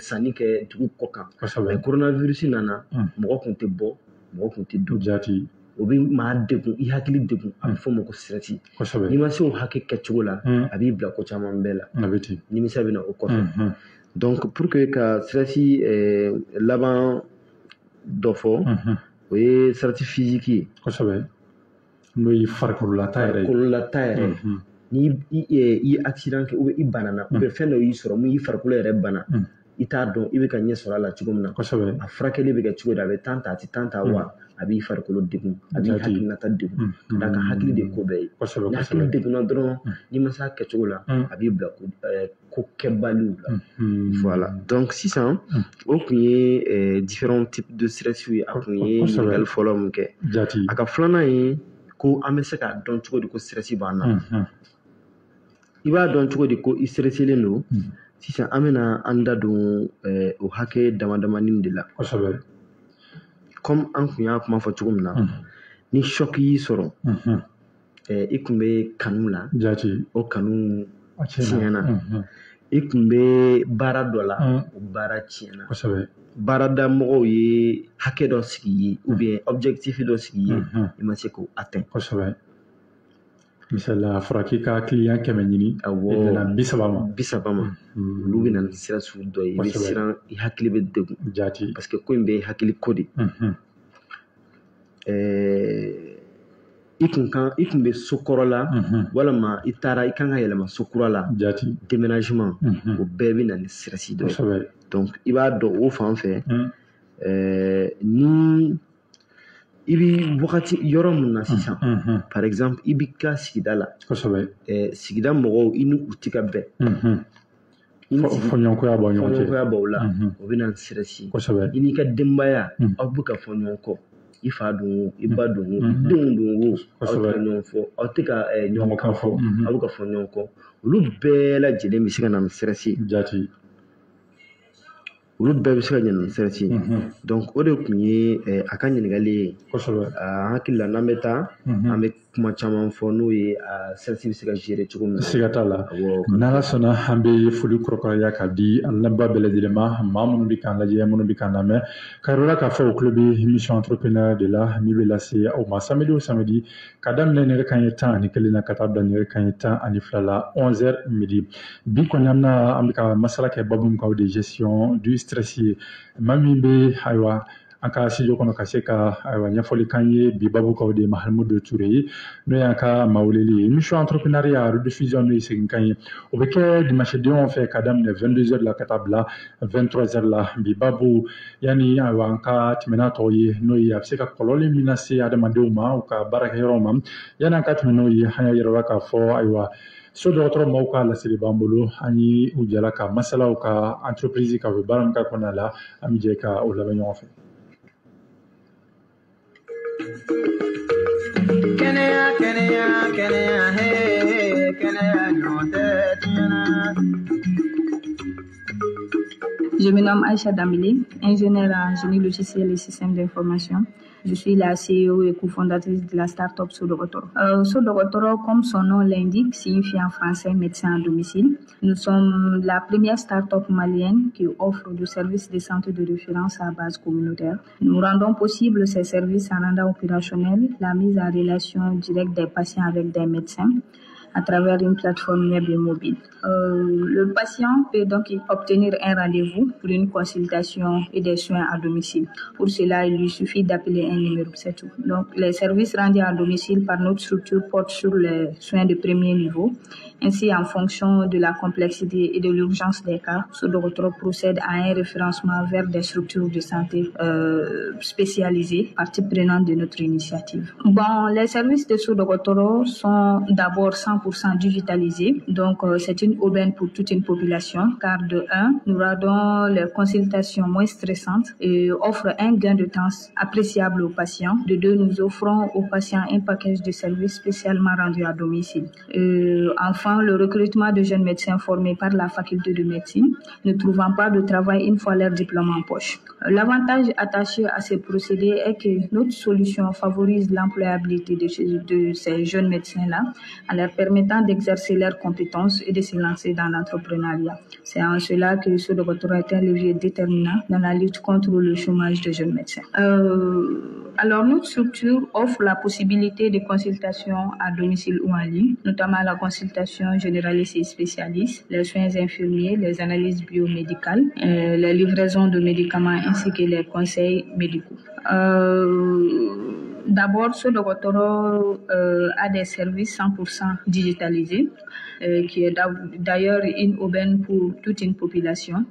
sanni kɛ dugu kɔ kan. Mais coronavirus nana, mɔgɔ kun tɛ bɔ, mɔgɔ kun tɛ don. O bɛ maa degun, i hakili degun, a bɛ f'o ma ko stress. N'i ma se o hakɛ kɛcogo la, a b'i bila ko caman bɛɛ la. Nimisa bɛ na o kɔfɛ. Donc pour que ka stress laban dɔ fɔ, o ye stress physique ye. N'o ye farikololata yɛrɛ ye. Farikololata yɛrɛ. Ni i ye accident kɛ, ou bien i banana, ou bien fɛn dɔ y'i sɔrɔ mun y'i farikolo yɛrɛ bana, i t'a dɔn i bɛ ka ɲɛ sɔrɔ a la cogo min na. A furakɛli bɛ kɛ cogo di, a bɛ tan ta, a tɛ tan ta wa, a b'i farikolo degun, a b'i hakilinata degun. Ka d'a kan hakili de ko bɛɛ ye. Ni hakili degunna dɔrɔn, n'i ma se a kɛcogo la, a b'i bila ko kɛbaliw la. Voilà. Donc sisan, o kun ye différents types de stress ye. A kun ye ɲininkali fɔlɔ min kɛ. A ka filanan ye ko an bɛ se k'a dɔn cogo di ko stress b'an na. I b'a dɔn cogo di ko i stresselen don? Sisan an bɛna an da don o hakɛ dama damani de la. Comme an kun y'a kuma fɔ cogo min na, ni choc y'i sɔrɔ, i kun bɛ kanu la, o kanu tiɲɛna. I kun bɛ baara dɔ la, o baara tiɲɛna. Baarada mɔgɔw ye hakɛ dɔ sigi i ye, ou bien objectif dɔ sigi i ye, i ma se k'o atteindre. Misali la, a fɔra k'i ka client 100 ɲini, i nana 30 ma. 30 ma. Olu bɛ na ni sira sugu dɔ ye. I bɛ siran, i hakili bɛ degun. Parce que ko in bɛɛ ye hakili ko de. I kun bɛ so kɔrɔ la, walima i taara i kan ka yɛlɛma so kura la. Déménagement, o bɛɛ bɛ na ni stress dɔ ye. Donc i b'a dɔn o fan fɛ, ni i bɛ wagati yɔrɔ min na sisan, par exemple i b'i ka sigida la, sigida mɔgɔw i ni u ti ka bɛn. Fɔɲɔgɔnkɔya b'aw ɲɔgɔn cɛ. Fɔɲɔgɔnkɔya b'aw la, o bɛ na ni stress ye. Kosɛbɛ. I n'i ka denbaya, aw bɛ ka fɔ ɲɔgɔn kɔ. I fa don o, i ba don o, i denw don o, aw tɛ ka ɲɔgɔn fɔ, aw tɛ ka ɲɔgɔn kan fɔ, aw bɛ ka fɔ ɲɔgɔn kɔ. Olu bɛɛ lajɛlen bɛ se ka na ni stress ye. Jati. Olu bɛɛ bɛ se ka na ni stress ye. Donc o de tun ye a ka ɲininkali ye. Kosɛbɛ. An hakili la n'an bɛ taa, an bɛ kuma caman fɔ n'o ye a stress bɛ se ka gérer cogo min na. Siga t'a la. N'Ala sɔnna, an bɛ foli kɔrɔkɔrɔya ka di an lamɛnbaa bɛɛ lajɛlen ma, maa minnu bɛ k'an lajɛ, minnu bɛ k'an lamɛn. Ka yɔrɔ la k'a fɔ o tulo bɛ émission entrepreneur de la min bɛ lase aw ma samedi o samedi ka daminɛ nɛgɛ kanɲɛ 11 na ka taa bila nɛgɛ kanɲɛ 12 la 11h midi. Bi kɔni an bɛna an bɛ ka masala kɛ babu min kan, o de gestion du stress ye. Maa min bɛ ayiwa an ka studio kɔnɔ ka se ka ayiwa ɲɛfɔli k'an ye bi babu kan, o de ye Mahamudu Ture ye, n'o y'an ka maa weleli ye. Émission entrepreneuriat rediffusion n'o ye seginkan ye, o bɛ kɛ dimanche denw fɛ ka daminɛ 22h la ka taa bila 23h la. Bi babu, yanni ayiwa an ka tɛmɛ n'a tɔw ye, n'o ye a bɛ se ka kɔlɔlɔ min lase adamadenw ma u ka baarakɛyɔrɔ ma, yanni an ka tɛmɛ n'o ye, an y'a yira k'a fɔ ayiwa so dɔgɔtɔrɔ maaw ka laseli b'an bolo. An ye u jala ka masalaw ka entreprise ka u bɛ baara min k'a kɔnɔna la, an bɛ jɛ ka o lamɛn ɲɔgɔn fɛ. Kɛnɛya, kɛnɛya, kɛnɛya, he, kɛnɛya ɲɔgɔn tɛ diɲɛ na. Je me nomme Aïcha Dambélé, ingénieure en génie logiciel et système d'information. Je suis la CEO et cofondatrice de la start-up Sodokotoro. Sodokotoro, comme son nom l'indique, signifie en français médecin à domicile. Nous sommes la première start-up malienne qui offre du service de santé de référence à base communautaire. Nous rendons possible ces services en rendant opérationnel la mise en relation directe des patients avec des médecins à travers une plateforme web et mobile. Le patient peut donc obtenir un rendez-vous pour une consultation et des soins à domicile. Pour cela, il lui suffit d'appeler un numéro, c'est tout. Donc, les services rendus à domicile par notre structure portent sur les soins de premier niveau. Ainsi, en fonction de la complexité et de l'urgence des cas, Sodokotoro procède à un référencement vers des structures de santé spécialisées, partie prenante de notre initiative. Bon, les services de Sodokotoro sont d'abord 100% digitalisés, donc c'est une aubaine pour toute une population, car de 1, nous rendons les consultations moins stressantes et offre un gain de temps appréciable aux patients. De 2, nous offrons aux patients un package de services spécialement rendu à domicile. Enfin, le recrutement de jeunes médecins formés par la faculté de médecine ne trouvant pas de travail une fois leur diplôme en poche. L'avantage attaché à ces procédés est que notre solution favorise l'employabilité de ces jeunes médecins-là en leur permettant d'exercer leurs compétences et de se lancer dans l'entrepreneuriat. C'est en cela que Sodokotoro est un levier déterminant dans la lutte contre le chômage de jeunes médecins. Alors, notre structure offre la possibilité de consultation à domicile ou en ligne, notamment la consultation généraliste et spécialiste, les soins infirmiers, les analyses biomédicales, les livraisons de médicaments ainsi que les conseils médicaux. D'abord, Sodokotoro a des services 100% digitalisés, qui est d'ailleurs une aubaine pour toute une population.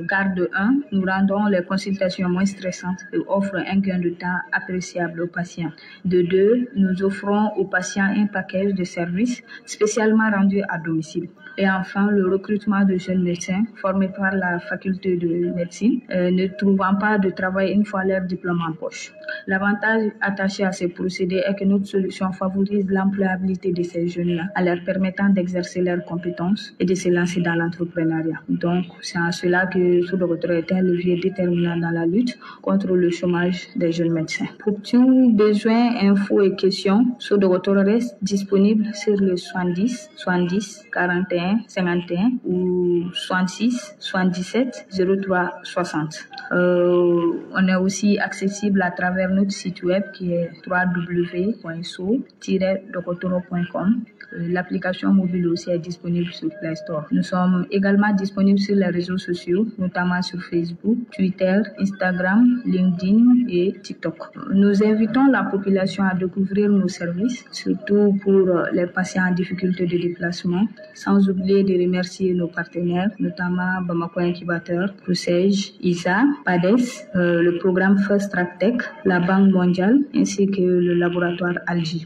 Car de 1, nous rendons les consultations moins stressantes et offre un gain de temps appréciable aux patients. De 2, nous offrons aux patients un package de services spécialement rendu à domicile. Et enfin, le recrutement de jeunes médecins formés par la faculté de médecine, ne trouvant pas de travail une fois leur diplôme en poche. L'avantage attaché à ces procédés est que notre solution favorise l'employabilité de ces jeunes-là en leur permettant d'exercer leurs compétences et de se lancer dans l'entrepreneuriat. Donc, c'est en cela que Sodokotoro est un levier déterminant dans la lutte contre le chômage des jeunes médecins. Pour tout besoin, infos et questions, Sodokotoro reste disponible sur le 70 70 41 51 ou 66 77 03 60. On est aussi accessible à travers notre site web qui est www.so-dokotoro.com. L'application mobile aussi est disponible sur Play Store. Nous sommes également disponibles sur les réseaux sociaux, notamment sur Facebook, Twitter, Instagram, LinkedIn et TikTok. Nous invitons la population à découvrir nos services, surtout pour les patients en difficulté de déplacement, sans oublier de remercier nos partenaires, notamment Bamako Incubateur, PROCEJ, ISA, PADES, le programme First Track Tech, la Banque mondiale, ainsi que le laboratoire Algi.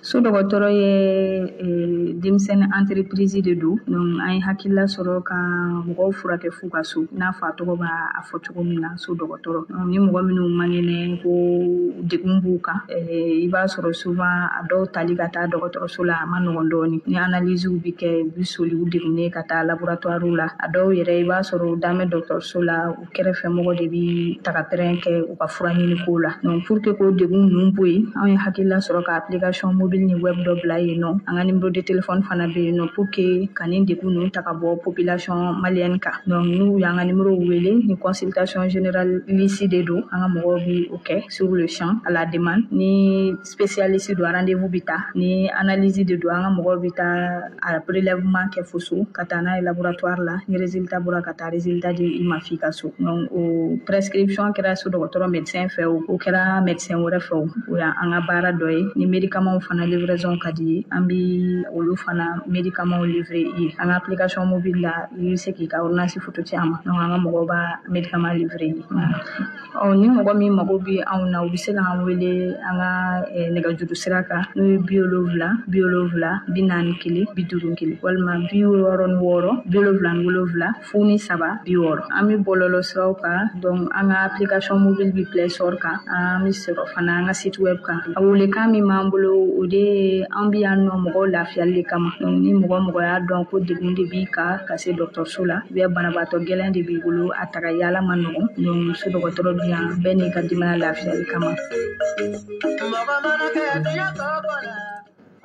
So dɔgɔtɔrɔ ye denmisɛnnin entreprise de don. Donc an ye hakilila sɔrɔ ka mɔgɔw furakɛ f'u ka so, i n'a fɔ a tɔgɔ b'a fɔ cogo min na, so dɔgɔtɔrɔ. Ni mɔgɔ minnu man kɛnɛ ko degun b'u kan, i b'a sɔrɔ souvent a dɔw tali ka taa dɔgɔtɔrɔso la a ma nɔgɔn dɔɔni. Ni analyse bi kɛ, u bi soli u degunnen ka taa laboratoire la. A dɔw yɛrɛ i b'a sɔrɔ u dan bɛ dɔgɔtɔrɔso la, u kɛrɛfɛ mɔgɔ de bi taga pɛrɛn kɛ u ka fura ɲini ko la. Donc pour que k'o degun ninnu bɔ yen, anw ye hakilila sɔrɔ ka application mobile ni web dɔ bila yen nɔ. An ka numéro de téléphone fana bɛ yen nɔ pour que ka nin degun ninnu ta ka bɔ population malienne kan. Donc n'u y'an ka numéro wele, ni consultation généraliste de don, an ka mɔgɔw bi o kɛ sur le champ à la demande. Ni spécialiste don, rendez-vous bi ta. Ni analyse de don, an ka mɔgɔw bi taa a prélèvement kɛ fo so ka taa n'a ye laboratoire la. Ni résultat bɔra, ka taa résultat di i ma f'i ka so. Donc o prescription kɛra so dɔgɔtɔrɔ médecin fɛ, o kɛra médecin wɛrɛ fɛ, o y'an ka baara dɔ ye. Ni médicaments fana livraison ka di ye, an bi olu fana médicaments livrer i ye. An ka application mobile la, i bɛ se k'i ka ordonnance photo ci an ma. Donc an ka mɔgɔw b'a médicament livrer i ye. Ɔ ni mɔgɔ min mago bɛ anw na, u bɛ se k'an wele an ka nɛgɛjuru sira kan, n'o ye 70 70 41 51 walima 66 77 03 60. An bɛ bɔlɔlɔ siraw kan. Donc an ka application mobile bi Play Store kan, an bɛ sɔrɔ fana an ka site web kan. A welekan min b'an bolo, o de ye an bɛ yan nɔ mɔgɔw lafiyali de kama. Donc ni mɔgɔ y'a dɔn ko degun de b'i kan ka se dɔgɔtɔrɔso la, ou bien banabaatɔ gɛlɛn de b'i bolo, a taga yaala ma nɔgɔn, donc so dɔgɔtɔrɔ bɛ yan bɛɛ n'i ka denbaya lafiyali kama.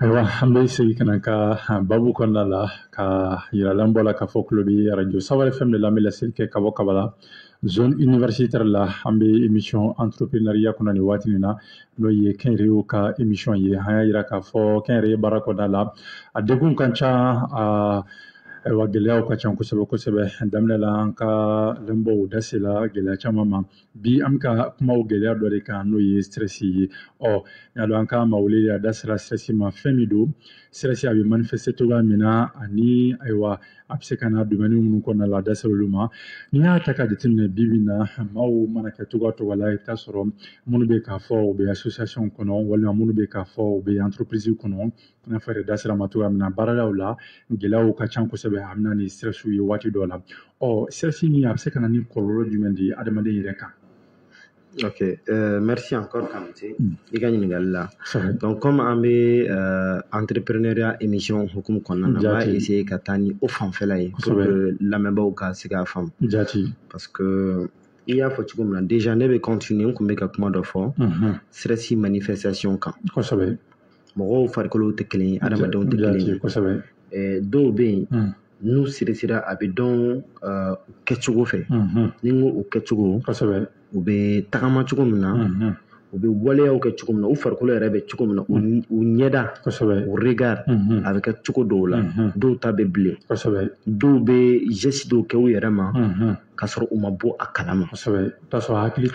Ayiwa, an bɛ segin ka na ka babu kɔnɔna la ka yiralan bɔ la k'a fɔ kulo bɛ radio Sawari FM de la. An bɛ laseli kɛ ka bɔ Kabala, zone universitaire la. An bɛ émission entrepreneuriat kɔnɔ nin waati nin na, n'o ye kɛnyɛrɛyew ka émission ye. An y'a yira k'a fɔ kɛnyɛrɛye baara kɔnɔna la, a degun ka ca, a ayiwa gɛlɛyaw ka ca kosɛbɛ kosɛbɛ. Daminɛ la, an ka lɛnbɔw da sela gɛlɛya caman ma. Bi an bɛ ka kuma o gɛlɛya dɔ de kan, n'o ye stress ye. Ɔ y'a dɔn, an ka maa wele a da sera stress ma, fɛn min don, stress a bɛ manifester cogoya min na, ani ayiwa a bɛ se ka na domaine minnu kɔnɔna la, a da sera olu ma. N'i y'a ta ka jateminɛ, bi bi in na, maaw mana kɛ cogoya cogoya la, i bɛ taa sɔrɔ minnu bɛ k'a fɔ u bɛ association kɔnɔ, walima minnu bɛ k'a fɔ u bɛ entreprise kɔnɔ, i n'a fɔ yɛrɛ da sera ma cogoya min na, baaradaw la gɛlɛyaw ka ca kosɛbɛ, a bɛ na ni stress ye waati dɔ la. Ɔ stress nin a bɛ se ka na ni kɔlɔlɔ jumɛn de ye adamaden yɛrɛ kan? Ok, merci encore Kanouté. I ka ɲininkali la. Donc comme an bɛ entrepreneuriat émission hukumu kɔnɔna na, n b'a essayer ka taa ni o fanfɛla ye pour que lamɛnbaaw ka se k'a faamu. Parce que i y'a fɔ cogo min na, déjà ne bɛ continuer, n kun bɛ ka kuma dɔ fɔ stress manifestation kan. Mɔgɔw farikolo tɛ kelen ye, adamadenw tɛ kelen ye. Dɔw bɛ yen, n'u sirisira, a bɛ dɔn u kɛcogo fɛ. Ni n ko u kɛcogo, u bɛ tagama cogo min na, u bɛ waleyaw kɛ cogo min na, u farikolo yɛrɛ bɛ cogo min na, u ɲɛda, u regard, a bɛ kɛ cogo dɔw la. Dɔw ta bɛ bilen, dɔw bɛ geste dɔw kɛ u yɛrɛ ma k'a sɔrɔ u ma bɔ a kalama.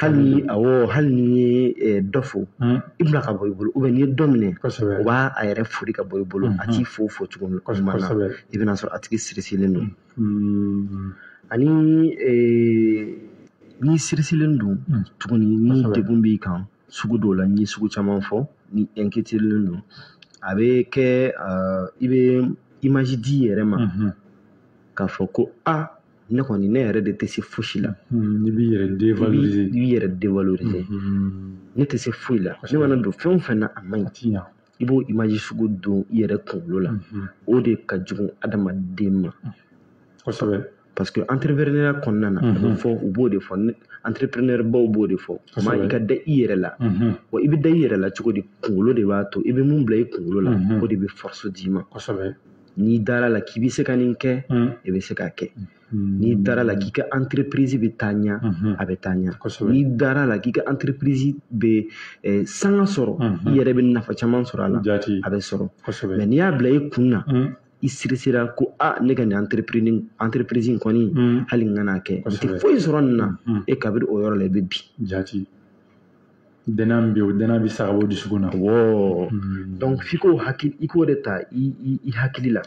Hali ni awɔ, hali ni ye dɔ fo, i bila ka bɔ i bolo, ou bien n'i ye dɔ minɛ, o b'a a yɛrɛ fori ka bɔ i bolo, a t'i fo fo cogo ɲuman na, i bɛna sɔrɔ a tigi sirisilen don. Ani n'i sirisilen don tuguni, ni degun b'i kan sugu dɔw la, n ye sugu caman fɔ, ni inquiétude don, a bɛ kɛ i bɛ image di i yɛrɛ ma k'a fɔ ko a ne kɔni, ne yɛrɛ de tɛ se fosi la. I b'i yɛrɛ dévaloriser. I b'i yɛrɛ dévaloriser. Ne tɛ se foyi la, ne mana don fɛn o fɛn na, a man ɲi. I b'o image sugu don i yɛrɛ kunkolo la, o de ka jugu adamaden ma. Parce que entrepreneuriat kɔnɔna na, a bɛ fɔ, u b'o de fɔ, entrepreneur baw b'o de fɔ, maa i ka da i yɛrɛ la. Wa i bɛ da i yɛrɛ la cogo di? Kunkolo de b'a to. I bɛ mun bila i kunkolo la, o de bɛ force d'i ma. N'i dara la k'i bɛ se ka nin kɛ, i bɛ se k'a kɛ. N'i dara la k'i ka entreprise bɛ taa ɲɛ, a bɛ taa ɲɛ. N'i dara la k'i ka entreprise bɛ sanga sɔrɔ, i yɛrɛ bɛ nafa caman sɔrɔ a la, a bɛ sɔrɔ. Mais n'i y'a bila i kun na, i sirisira ko a ne ka nin entreprise in kɔni, hali n kana kɛ, n tɛ foyi sɔrɔ nin na, e kabiri o yɔrɔ la i bɛ bin. Jati dɛnɛ bɛ yen, o dɛnɛ bɛ sa ka bɔ dusukun na. Awɔ, donc f'i k'o hakili, i k'o de ta i hakili la.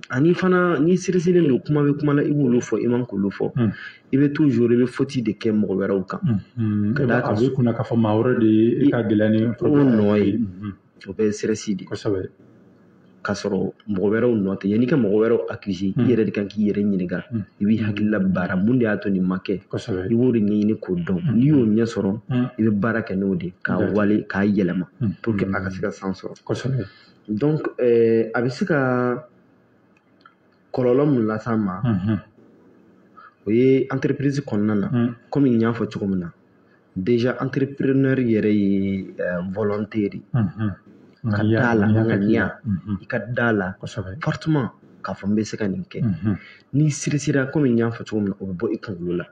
Ani fana, n'i sirisilen don, kuma bɛ kuma la, i b'olu fɔ, i man k'olu fɔ. I bɛ toujours i bɛ faute de kɛ mɔgɔ wɛrɛw kan. Ka d'a kan, a b'i kunna k'a fɔ maa wɛrɛ de ye e ka gɛlɛya ni o nɔ ye. O bɛɛ ye stress de ye. Kosɛbɛ. K'a sɔrɔ mɔgɔ wɛrɛw nɔ tɛ. Yanni i ka mɔgɔ wɛrɛw accuser, i yɛrɛ de kan k'i yɛrɛ ɲininka. I b'i hakilila baara, mun de y'a to nin ma kɛ? I b'o de ɲɛɲini k'o dɔn. N'i y'o ɲɛ sɔrɔ, i bɛ baara kɛ n'o de ye, k'a wale, k'a yɛlɛma pour que a ka se ka san sɔrɔ. Donc a bɛ se ka kɔlɔlɔ mun las'an ma, o ye entreprise kɔnɔna na, komi n y'a fɔ cogo min na, déjà entrepreneur yɛrɛ ye volonté de ye. Ka da la, ŋaniya, i ka da la fortement k'a fɔ n bɛ se ka nin kɛ. N'i sirisira, komi n y'a fɔ cogo min na, o bɛ bɔ i kunkolo la.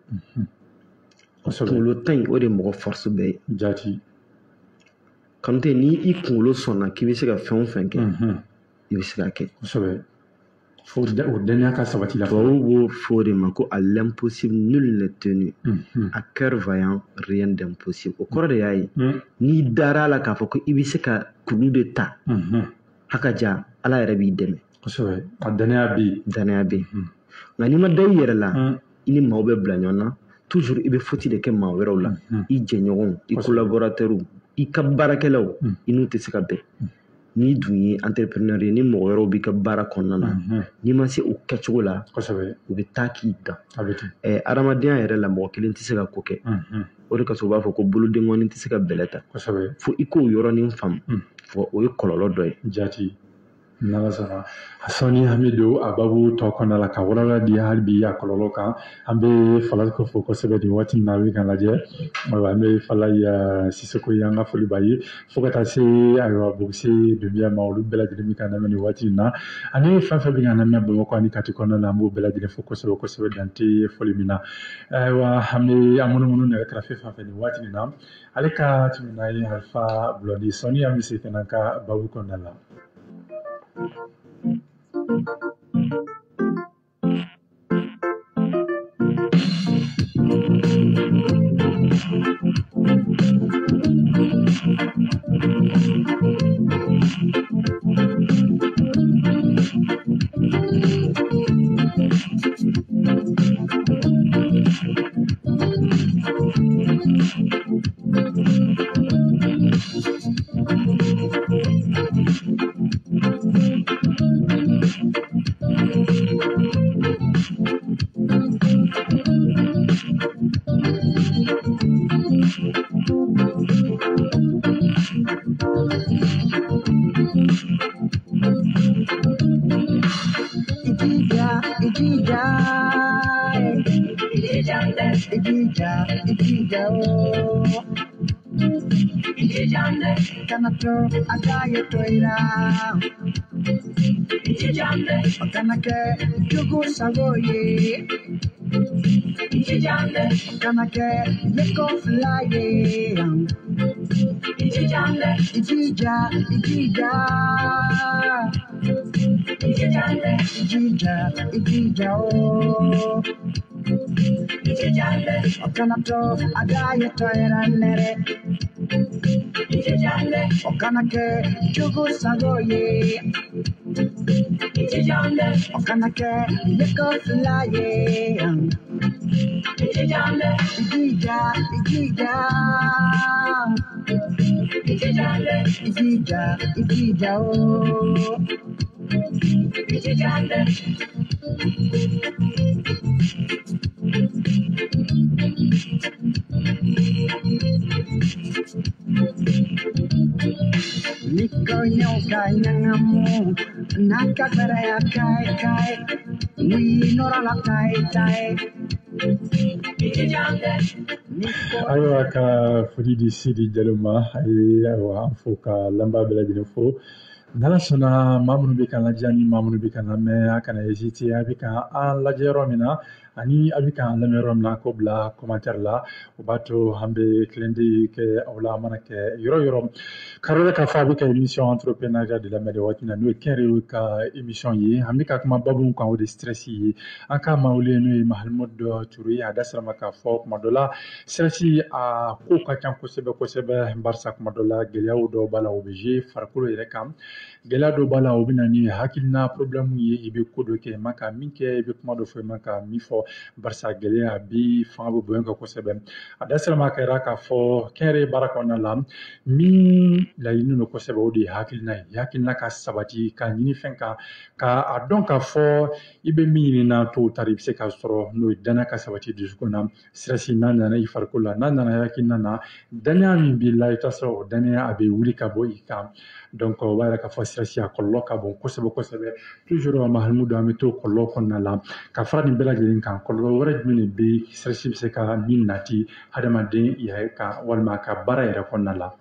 Kunkolo ta in, o de ye mɔgɔ force bɛɛ ye. Jaati. Kanute, ni i kunkolo sɔnna k'i bɛ se ka fɛn o fɛn kɛ, i bɛ se k'a kɛ. Kosɛbɛ. Fo o dɛnɛnya ka sabati la. Tubabuw b'o fɔ o de ma ko à l'impossible nul n'est tenu, à cœur vaillant rien d'impossible. O kɔrɔ de y'a ye, n'i dara a la k'a fɔ ko i bɛ se ka kulu de ta, hakaja, Ala yɛrɛ b'i dɛmɛ. Kosɛbɛ. A dɛnɛnya bɛ yen. Dɛnɛnya bɛ yen. Nka n'i ma da i yɛrɛ la, i ni maaw bɛ bila ɲɔgɔn na, toujours i bɛ faute de kɛ maa wɛrɛw la, i jɛɲɔgɔnw, i collaborateurs, i ka baarakɛlaw, i n'u tɛ se ka bɛn. N'i dun ye entrepreneur ye, ni mɔgɔ wɛrɛw b'i ka baara kɔnɔna na, n'i ma se o kɛcogo la, u bɛ taa k'i dan. Adamadenya yɛrɛ la, mɔgɔ kelen tɛ se ka ko kɛ. O de kosɔn u b'a fɔ ko bolodenkɔni tɛ se ka bɛlɛ ta. Fo i k'o yɔrɔnin faamu, o ye kɔlɔlɔ dɔ ye. Jaati. N'Ala sɔnna, sɔɔni an bɛ don a babu tɔ kɔnɔna la ka walawala di hali bi a kɔlɔlɔ kan. An bɛ Fala ko fo kosɛbɛ nin waati in na, a bɛ k'an lajɛ. Ayiwa, an bɛ Fala Sisoko ye, an ka foli b'a ye, fo ka taa se ayiwa Bogose Dunbiya ma, olu bɛɛ lajɛlen bɛ k'an lamɛn nin waati in na. Ani fɛn fɛn bɛ k'an lamɛn Bamakɔ ani Kati kɔnɔna la, an b'o bɛɛ lajɛlen fo kosɛbɛ kosɛbɛ, dan tɛ foli min na. Ayiwa, an bɛ an munumunu nɛgɛ kɛrɛfɛ fan fɛ nin waati in na. Ale ka tɛmɛ ye Alifa Bulɔndi. Sɔɔni an bɛ segin ka na an ka babu kɔnɔna la. Ayiwa, ka foli di Sidi Jalo ma, ayiwa an fo ka lanba bɛɛ lajɛlen fo. N'Ala sɔnna, maa minnu bɛ k'an lajɛ ani maa minnu bɛ k'an lamɛn, a kana hésiter, a bɛ k'an lajɛ yɔrɔ min na ani a bɛ k'an lamɛn yɔrɔ min na, k'o bila commentaire la. O b'a to an bɛ clin d'œil kɛ aw la, a mana kɛ yɔrɔ yɔrɔ. Karole k'a fɔ a bɛ ka émission entrepreneuriat de lamɛn nin waati in na, n'o ye kɛnyɛrɛye ka émission ye. An bɛ ka kuma babu kan, o de stress ye. An ka maa wele n'o ye Mahamudu Ture ye, a da sera ma k'a fɔ kuma dɔ la stress a ko ka ca kosɛbɛ kosɛbɛ, barisa kuma dɔ la gɛlɛyaw dɔw b'a la, o bɛ jouer farikolo yɛrɛ kan. Gɛlɛya dɔ b'a la, o bɛ na ni hakilina problème ye. I bɛ ko dɔ kɛ, i man ka min kɛ, i bɛ kuma dɔ fɔ, i man ka min fɔ, barisa gɛlɛya bi fanga bɛ bonya kan kosɛbɛ. A da sera ma ka yira k'a fɔ kɛnyɛrɛye baara kɔnɔna la, min laɲini don kosɛbɛ, o de ye hakilina ye. Hakilina ka sabati ka ɲini fɛn kan, ka a dɔn k'a fɔ i bɛ min ɲini na, tôt ou tard i bɛ se k'a sɔrɔ. N'o ye danaya ka sabati dusukun na. Stress n'a nana i farikolo la, n'a nana hakilina na, danaya min b'i la, i bɛ t'a sɔrɔ o danaya a bɛ wuli ka bɔ i kan. Donc o b'a yira k'a fɔ stress a kɔlɔlɔ ka bon kosɛbɛ kosɛbɛ. Toujours Mahamudu, an bɛ to kɔlɔlɔ kɔnɔna la. Ka fara nin bɛɛ lajɛlen kan, kɔlɔlɔ wɛrɛ jumɛn de bɛ stress bɛ se ka min nati hadamaden yɛrɛ kan walima a ka baara yɛrɛ kɔnɔna la?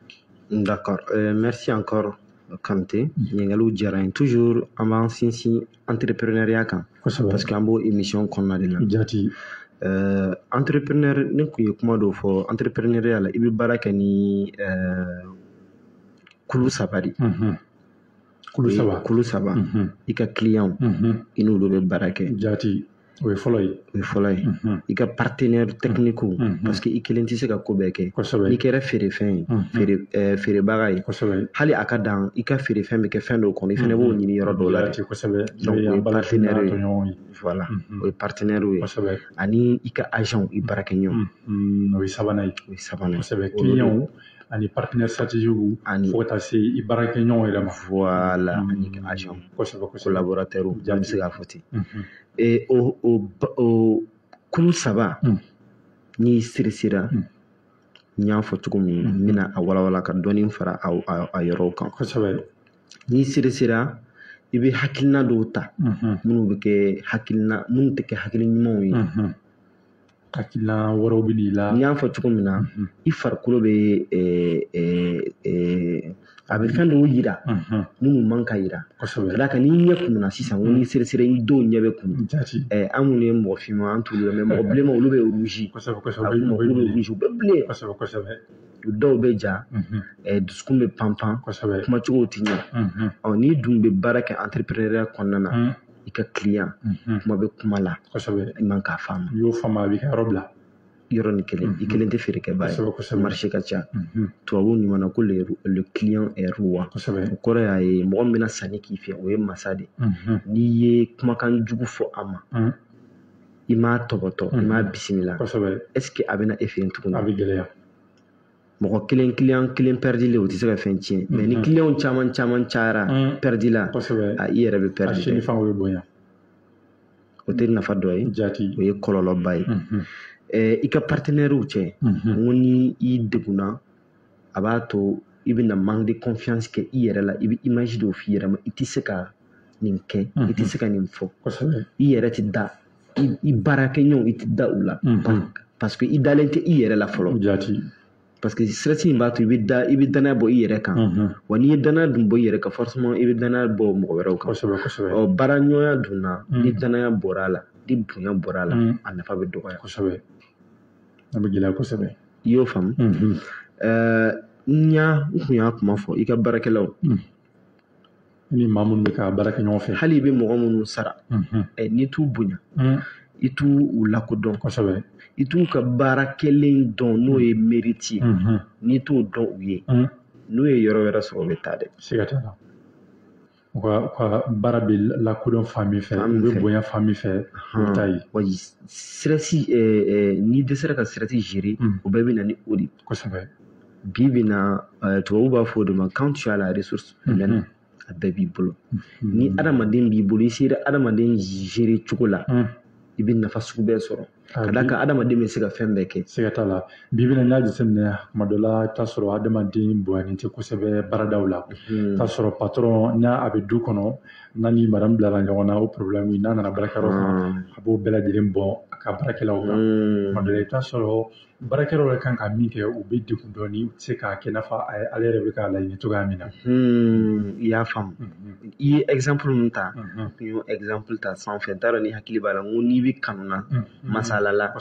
D'accord, merci encore Kanté. Ɲininkaliw diyara n ye. Toujours an b'an sinsin entrepreneuriat kan parce que an b'o émission kɔnɔna de la. Entrepreneur, ne kun ye kuma dɔ fɔ entrepreneuriat la, i bɛ baara kɛ ni kulu saba de. Kulu saba. Kulu saba. I ka client, i n'olu bɛ baara kɛ. Jati, o ye fɔlɔ ye. O ye fɔlɔ ye. I ka partenaire technique, parce que i kelen tɛ se ka ko bɛɛ kɛ. N'i kɛra feerefɛn ye, feerebaga ye, hali a ka dan i ka feerefɛn bɛ kɛ fɛn dɔw kɔnɔ, i fana b'o ɲini yɔrɔ dɔw la dɛ. Donc o ye partenaire ye. Voilà, o ye partenaire ye. Ani i ka agent, i baarakɛɲɔgɔn. O ye sabanan ye. O ye sabanan ye. Kosɛbɛ, client ani partenaire stratégique, ani fo ka taa se i baarakɛɲɔgɔn yɛrɛ ma. Voilà, ani ka agent. Kosɛbɛ. Collaborateur, an bɛ se k'a fɔ ten. O kulu saba, n'i sera, n y'a fɔ cogo min, n bɛna a walawala ka dɔɔni fara a yɔrɔw kan. N'i sera, i bɛ hakilina dɔw ta minnu bɛ kɛ hakilina minnu tɛ kɛ hakili ɲumanw ye. Hakilina wɛrɛw bɛ n'i la. N y'a fɔ cogo min na, i farikolo bɛ a bɛ fɛn dɔw yira minnu man ka yira. Ka d'a kan n'i ɲɛ kunna sisan, ko n'i sera, i dɔw ɲɛ bɛ kun. An minnu ye mɔgɔ finman, an t'olu ye, mais mɔgɔ bilenman olu bɛ rouge. A bɛ f'u ma k'u bɛ rouge, u bɛ bilen. Dɔw bɛ ja, dusukun bɛ pan pan, kumacogow tɛ ɲɛ. Ɔ n'i dun bɛ baara kɛ entrepreneuriat kɔnɔna na, i ka client kuma bɛ kuma la, i man k'a faamu. I y'o faamu, a b'i ka yɔrɔ bila. Yɔrɔ nin kelen, i kelen tɛ feerekɛbaa ye, marché ka ca. Tubabuw ɲuman na ko le client est roi. O kɔrɔ y'a ye, mɔgɔ min bɛna sanni k'i fɛ, o ye masa de. N'i ye kumakan jugu fɔ a ma, i m'a tɔbɔtɔ, i m'a bisimila, est ce que a bɛna e fɛ yen tuguni? A bɛ gɛlɛya. Mɔgɔ kelen, client kelen perdilen, o tɛ se ka fɛn tiɲɛ, mais ni client caman caman cayara perdi la, i yɛrɛ bɛ perdi. A sini fanga bɛ bonya. O tɛ nafa dɔ ye. O ye kɔlɔlɔba ye. I ka partenaires cɛ, n ko ni i degunna, a b'a to i bɛna manque de confiance kɛ i yɛrɛ la. I bɛ image dɔw f'i yɛrɛ ma, i tɛ se ka nin kɛ, i tɛ se ka nin fɔ. I yɛrɛ tɛ da i baarakɛɲɔgɔnw, i tɛ da u la, parce que i dalen tɛ i yɛrɛ la fɔlɔ. Parce que stress in b'a to i bɛ da, i bɛ danaya bɔ i yɛrɛ kan. Wa n'i ye danaya dun bɔ i yɛrɛ kan, forcément i bɛ danaya bɔ mɔgɔ wɛrɛw kan. Ɔ baaraɲɔgɔnya dun na, ni danaya bɔra a la, ni bonya bɔra a la, a nafa bɛ dɔgɔya. A bɛ gɛlɛya kosɛbɛ. I y'o faamu. N kun y'a kuma fɔ i ka baarakɛlaw. Ni maa minnu bɛ ka baara kɛ ɲɔgɔn fɛ. Hali i bɛ mɔgɔ minnu sara, n'i t'u bonya, i t'u lakodɔn. I t'u ka baara kɛlen dɔn, n'o ye mérite ye, n'i t'o dɔn u ye, n'u ye yɔrɔ wɛrɛ sɔrɔ, u bɛ taa dɛ. Siga t'a la. U ka baara bɛ lakodɔn fan min fɛ, u bɛ bonya fan min fɛ, u bɛ taa yen. Wa stress, n'i dɛsɛra ka stress gérer, o bɛɛ bɛ na ni o de ye. Bi bi na, tubabuw b'a fɔ o de ma, quand tu as la ressource humaine, a bɛɛ b'i bolo. Ni adamaden b'i bolo, i sera adamaden gérer cogo la, i bɛ nafa sugu bɛɛ sɔrɔ. Ka d'a kan adamaden bɛ se ka fɛn bɛɛ kɛ. Siga t'a la. Bi bi in na, n'i y'a jateminɛ, kuma dɔ la i bɛ t'a sɔrɔ adamaden bonyanen tɛ kosɛbɛ baaradaw la. I bɛ t'a sɔrɔ patron n'a a bɛ du kɔnɔ, n'a ni madame bilala ɲɔgɔn na, o problème, n'a nana baarakɛyɔrɔ kɔnɔ, a b'o bɛɛ lajɛlen bɔn a ka baarakɛlaw kan. Kuma dɔ la i bɛ t'a sɔrɔ baarakɛlaw yɛrɛ kan ka min kɛ, u bɛ degun dɔɔni, u tɛ se k'a kɛ i n'a fɔ ale yɛrɛ bɛ k'a laɲini cogoya min na. I y'a faamu. I ye exemple min ta, n y'o exemple ta sanfɛ, n t'a dɔn ni hakili b'a la, n ko n'i bɛ kanu na, masala la,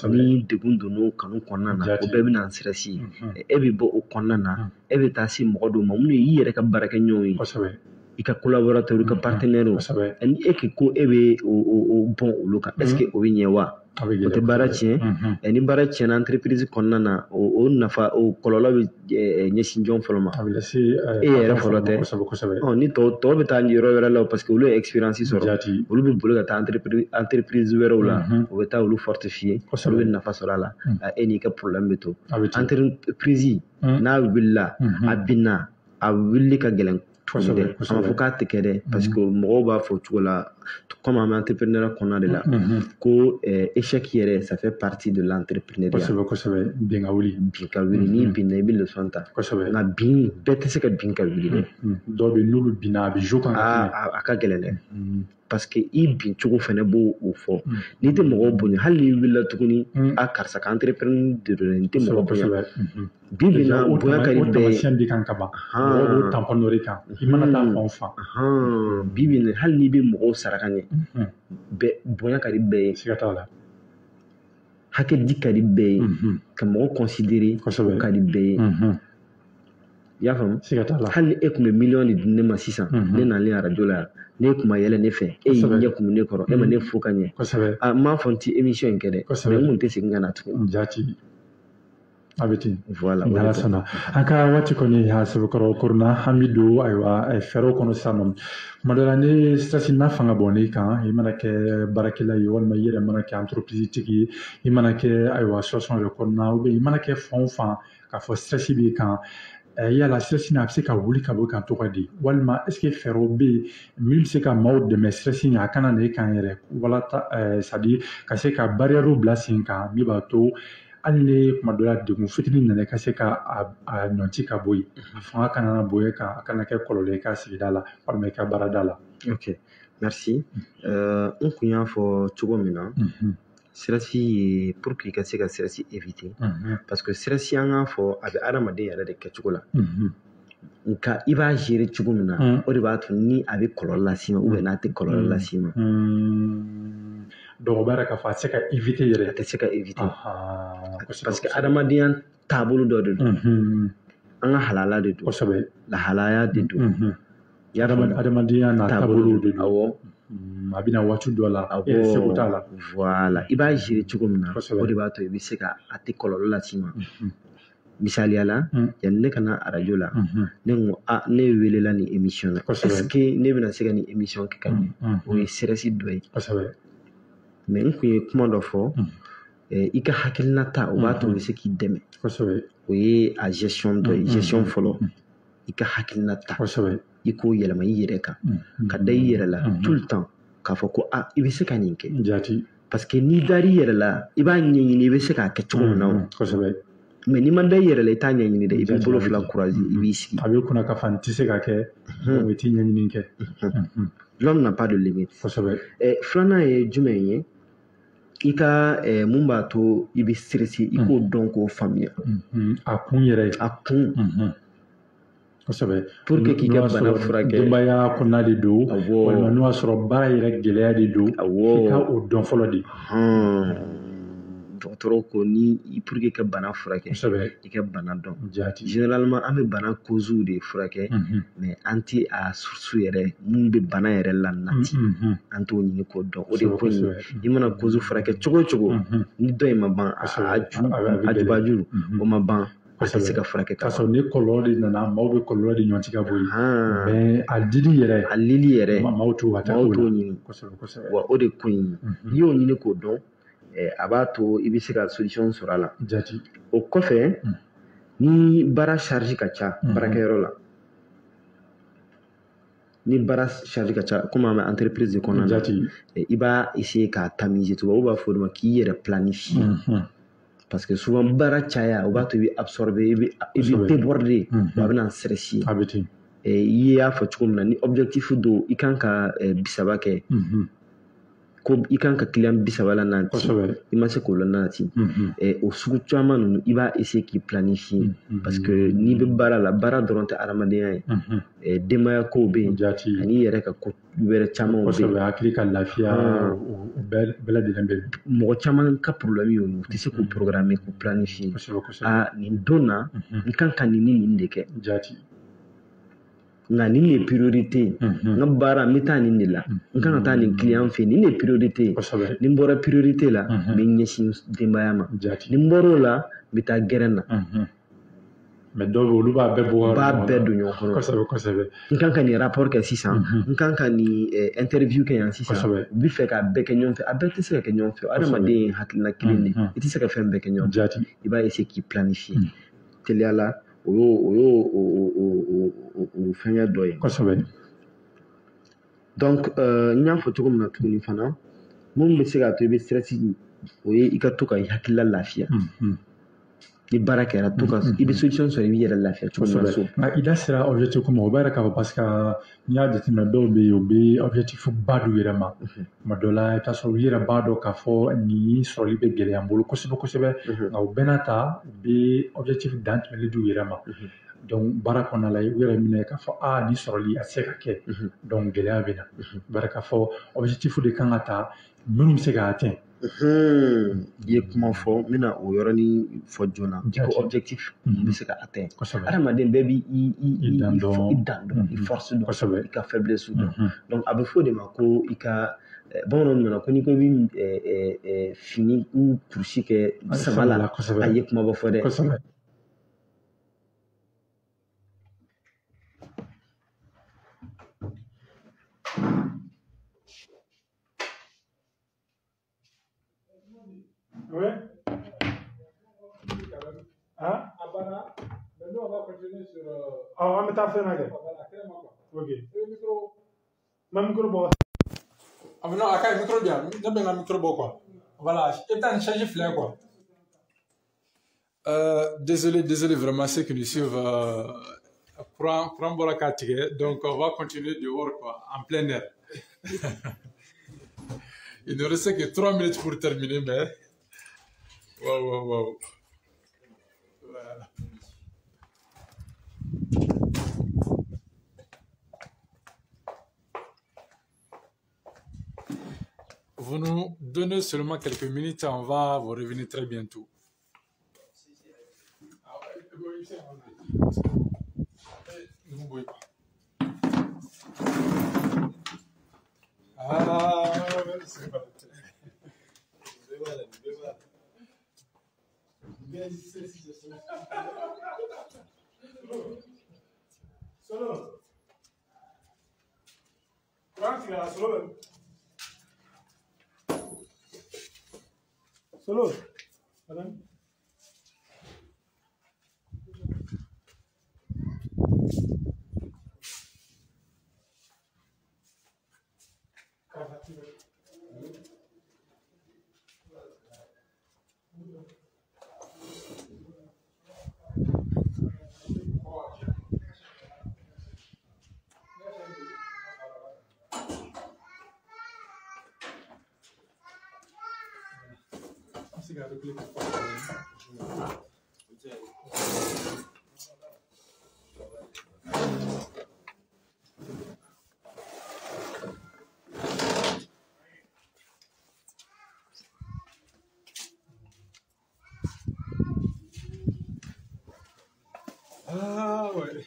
ni degun donn'o kanu kɔnɔna na, o bɛɛ bɛ na stress ye. E bɛ bɔ o kɔnɔna na, e bɛ taa se mɔgɔ dɔw ma minnu ye i yɛrɛ ka baarakɛɲɔgɔnw ye. I ka collaborateur, i ka partenaire, ni e ko e bɛ o bɔn olu kan, est ce que o bɛ ɲɛ wa? O tɛ baara tiɲɛ. Ni baara tiɲɛna entreprise kɔnɔna na, o nafa, o kɔlɔlɔ bɛ ɲɛsin jɔn fɔlɔ ma? E yɛrɛ fɔlɔ tɛ. Ni tɔw bɛ taa yɔrɔ wɛrɛ la, parce que olu ye expérience sɔrɔ, olu bɛ boli ka taa entreprise wɛrɛw la, u bɛ taa olu fortifier, olu bɛ nafa sɔrɔ a la. E n'i ka problème bɛ to. Entreprise n'a wulila, a binna, a wulili ka gɛlɛn tuguni dɛ. A ma fɔ k'a tɛ kɛ dɛ, parce que mɔgɔw b'a fɔ cogo la, comme an bɛ entrepreneuriat kɔnɔna de la, ko échec yɛrɛ, ça fait partie de l'entrepreneuriat. Kosɛbɛ, kosɛbɛ. Bin ka wuli. Bin ka wuli. N'i binna, i bɛ leçon ta. Nka bin bɛɛ tɛ se ka bin ka wuli dɛ. Dɔw bɛ, n'olu binna, a bɛ jo kan. A ka gɛlɛn dɛ, parce que i bin cogo fɛnɛ b'o o fɔ. N'i tɛ mɔgɔw bonya, hali n'i wulila tuguni, a karisa ka entrepreneur de don, n tɛ mɔgɔ bonya. Bi bi na, bonya ka di bɛɛ ye. Taamasiyɛn b'i kan ka ban, mɔgɔw b'o tampon dɔ de kan, i mana taa fan o fan. Bi bi na, hali n'i bɛ mɔgɔw sara ka ɲɛ, bɛɛ bonya ka di bɛɛ ye. Siga t'a la. Hakɛ di ka di bɛɛ ye, ka mɔgɔ considérer, o ka di bɛɛ ye. I y'a faamu? Siga t'a la. Hali ni e tun bɛ miliyɔn de di ne ma sisan, ne nalen arajo la yan, ne kun ma yɛlɛ ne fɛ, e y'i ɲɛ kumu ne kɔrɔ, e ma ne fo ka ɲɛ, n m'a fɔ n ti émission in kɛ dɛ, mais n kun tɛ segin ka na tuguni. Jaati, a bɛ ten. Voilà. N'Ala sɔnna, an ka waati kɔni a sɛbɛkɔrɔ korona, an bɛ don ayiwa fɛɛrɛw kɔnɔ sisan nɔ. Tuma dɔ la, ni stress n'a fanga bɔn n'i kan, i mana kɛ baarakɛla ye, walima i yɛrɛ mana kɛ entreprise tigi ye, i mana kɛ ayiwa situation yɛrɛ kɔnɔna, ou bien i mana kɛ fan o fan, k'a fɔ stress b'i kan, yala stress in a bɛ se ka wuli ka bɔ i kan cogo di? Walima est ce que fɛɛrɛw bɛ yen min bɛ se ka maaw dɛmɛ stress in a kana na i kan yɛrɛ, walasa c'est à dire ka se ka barrière bila sen kan min b'a to hali ni kuma dɔ la degun fitinin nana, i ka se ka a ɲɔnti ka bɔ yen, a fanga kana na bonya kan, a kana kɛ kɔlɔlɔ ye i ka sigida la walima i ka baarada la? Ok, merci. N kun y'a fɔ cogo min na, stress ye, pour que i ka se ka stress éviter, parce que stress, an k'a fɔ, a bɛ adamaden yɛrɛ de kɛcogo la, nka i b'a gérer cogo min na, o de b'a to ni a bɛ kɔlɔlɔ las'i ma ou bien n'a tɛ kɔlɔlɔ las'i ma. Dɔw b'a yɛrɛ k'a fɔ a tɛ se ka éviter yɛrɛ. A tɛ se ka éviter, parce que adamadenya taabolo dɔ de don, an ka halala de don. Lahalaya de don. Adamadenya n'a taabolo de don. Awɔ. A bɛna waati dɔ la, e yɛrɛ seko t'a la. Voilà, i b'a gérer cogo min na, o de b'a to i bɛ se ka a tɛ kɔlɔlɔ las'i ma. Misaliya la, yanni ne ka na arajo la, ne ko a ne welela nin émission na, est ce que ne bɛna se ka nin émission kɛ ka ɲɛ? O ye stress dɔ ye. Mais n kun ye kuma dɔ fɔ, i ka hakilina ta, o b'a to o bɛ se k'i dɛmɛ. O ye a gestion dɔ ye, gestion fɔlɔ, i ka hakilina ta, i k'o yɛlɛma i yɛrɛ kan, ka da i yɛrɛ la tout le temps, k'a fɔ ko a i bɛ se ka nin kɛ. Parce que n'i dar'i yɛrɛ la, i b'a ɲɛɲini i bɛ se k'a kɛ cogo min na o. Mais n'i ma da i yɛrɛ la, i t'a ɲɛɲini dɛ, i b'i bolo fila croiser, i b'i sigi. A b'i kunna k'a fɔ n tɛ se ka kɛ, donc i t'i ɲɛɲini kɛ. L'homme n'a pas de limite. Filanan ye jumɛn ye? I ka mun b'a to i bɛ stressé, i k'o dɔn, k'o faamuya. A kun yɛrɛ. A kun. Pour que k'i ka bana furakɛ. Denbaya kɔnɔna de don, walima n'o y'a sɔrɔ baara yɛrɛ gɛlɛya de don, i ka o dɔn fɔlɔ de. Dɔgɔtɔrɔw ko ni pour que ka bana furakɛ, i ka bana dɔn. Généralement, an bɛ bana causes de furakɛ, mais an tɛ a source yɛrɛ mun bɛ bana yɛrɛ la nati, an t'o ɲini k'o dɔn. O de ko in, i mana cause furakɛ cogo o cogo, ni dɔ in ma ban, a ju a jubaju o ma ban, a tɛ se ka furakɛ. K'a sɔrɔ ni kɔlɔlɔ de nana, maaw bɛ kɔlɔlɔ de ɲɔnti ka bɔ yen, mais a dili yɛrɛ, a lili yɛrɛ, maaw t'o ɲini. Wa o de ko in, n'i y'o ɲini k'o dɔn, a b'a to i bɛ se ka solution sɔrɔ a la. O kɔfɛ, ni baara charge ka ca baarakɛyɔrɔ la, ni baara charge ka ca, komi an bɛ entreprise de kɔnɔna na, i b'a essayer k'a tamiser, tubabuw b'a fɔ o de ma k'i yɛrɛ planifier. Parce que souvent baara caya, o b'a to i bɛ absorber, i bɛ déborder, a bɛ na stress ye. I y'a fɔ cogo min na, ni objectif don, i kan ka 30 kɛ, ko i kan ka client 30 la nati, i ma se k'o la nati, o sugu caman ninnu, i b'a essayer k'i planifier. Parce que n'i bɛ baara la, baara dɔrɔn tɛ adamadenya ye, denbaya kow bɛ yen, ani i yɛrɛ ka ko wɛrɛ camanw bɛ yen. Hakili ka lafiya, o bɛɛ lajɛlen bɛ yen. Mɔgɔ caman ka problème y'o ye, u tɛ se k'u programmer, k'u planifier. Aa, nin don na, n kan ka nin ni nin de kɛ. Nka nin de ye priorité ye. N ka baara n bɛ taa nin de la. N kan ka taa nin client fɛ yen, nin de ye priorité ye. Ni n bɔra priorité la, n bɛ ɲɛsin denbaya ma. Ni n bɔr'o la, n bɛ taa gɛrɛn na. Mais dɔw bɛ olu b'a bɛɛ bɔ b'a bɛɛ don ɲɔgɔn kɔnɔ. Kosɛbɛ kosɛbɛ. N kan ka nin rapport kɛ sisan, n kan ka nin interview kɛ yan sisan. U bɛ fɛ k'a bɛɛ kɛ ɲɔgɔn fɛ, a bɛɛ tɛ se ka kɛ ɲɔgɔn fɛ. Adamaden ye hakilina kelen de ye, i tɛ se ka fɛn bɛɛ kɛ ɲɔgɔn fɛ. I b'a essayer k'i planifier. Teliya la, o y'o o fɛngɛ dɔ ye. Kosɛbɛ. Donc n y'a fɔ cogo min na tuguni fana, mun bɛ se k'a to i bɛ stress, o ye i ka to ka i hakilila lafiya. Ni baara kɛra, to ka i bɛ solution sɔrɔ, i b'i yɛrɛ lafiya cogo min na so. Nka i da sera objectif ko ma, o b'a yira k'a fɔ parce que n'i y'a jateminɛ dɔw bɛ yen, u bɛ objectif ba d'u yɛrɛ ma. Tuma dɔ la i bɛ taa sɔrɔ u yɛrɛ b'a dɔn k'a fɔ nin sɔrɔli bɛ gɛlɛya n bolo kosɛbɛ kosɛbɛ. Nka o bɛɛ n'a ta, u bɛ objectif dan tɛmɛlen d'u yɛrɛ ma. Donc baara kɔnɔna la, u yɛrɛ minɛ k'a fɔ aa nin sɔrɔli a tɛ se ka kɛ. Donc gɛlɛya bɛ na. O b'a yira k'a fɔ objectif de kan ka ta minnu bɛ se k'a atteindre. I ye kuma fɔ, n bɛna o yɔrɔnin fɔ joona. Ko objectif bɛ se ka atteindre. Adamaden bɛɛ b'i i dan dɔn, i force dɔn, i ka faiblesse dɔn. Donc a bɛ fɔ o de ma ko i ka bamananw nana ko n'i ko i bɛ fini u kurusi kɛ sama la, a ye kumaba fɔ dɛ. Oui. Hein? Mais nous, on va continuer sur. Ah, on va mettre à faire. Ok. Et le micro. Ma micro, bon. Ah, non, à micro bien. Non, mais micro, bon, quoi. Voilà. Et t'as une charge flair, quoi. Désolé, désolé, vraiment, ceux qui nous suivent. Prends donc, on va continuer dehors, quoi, en plein air. Il ne reste que 3 minutes pour terminer, mais. Waouh, waouh, waouh. Voilà. Vous nous donnez seulement quelques minutes, on va vous revenir très bientôt. Ah, c'est pas. Solo. Solo. Solo. Madame. Ah ouais.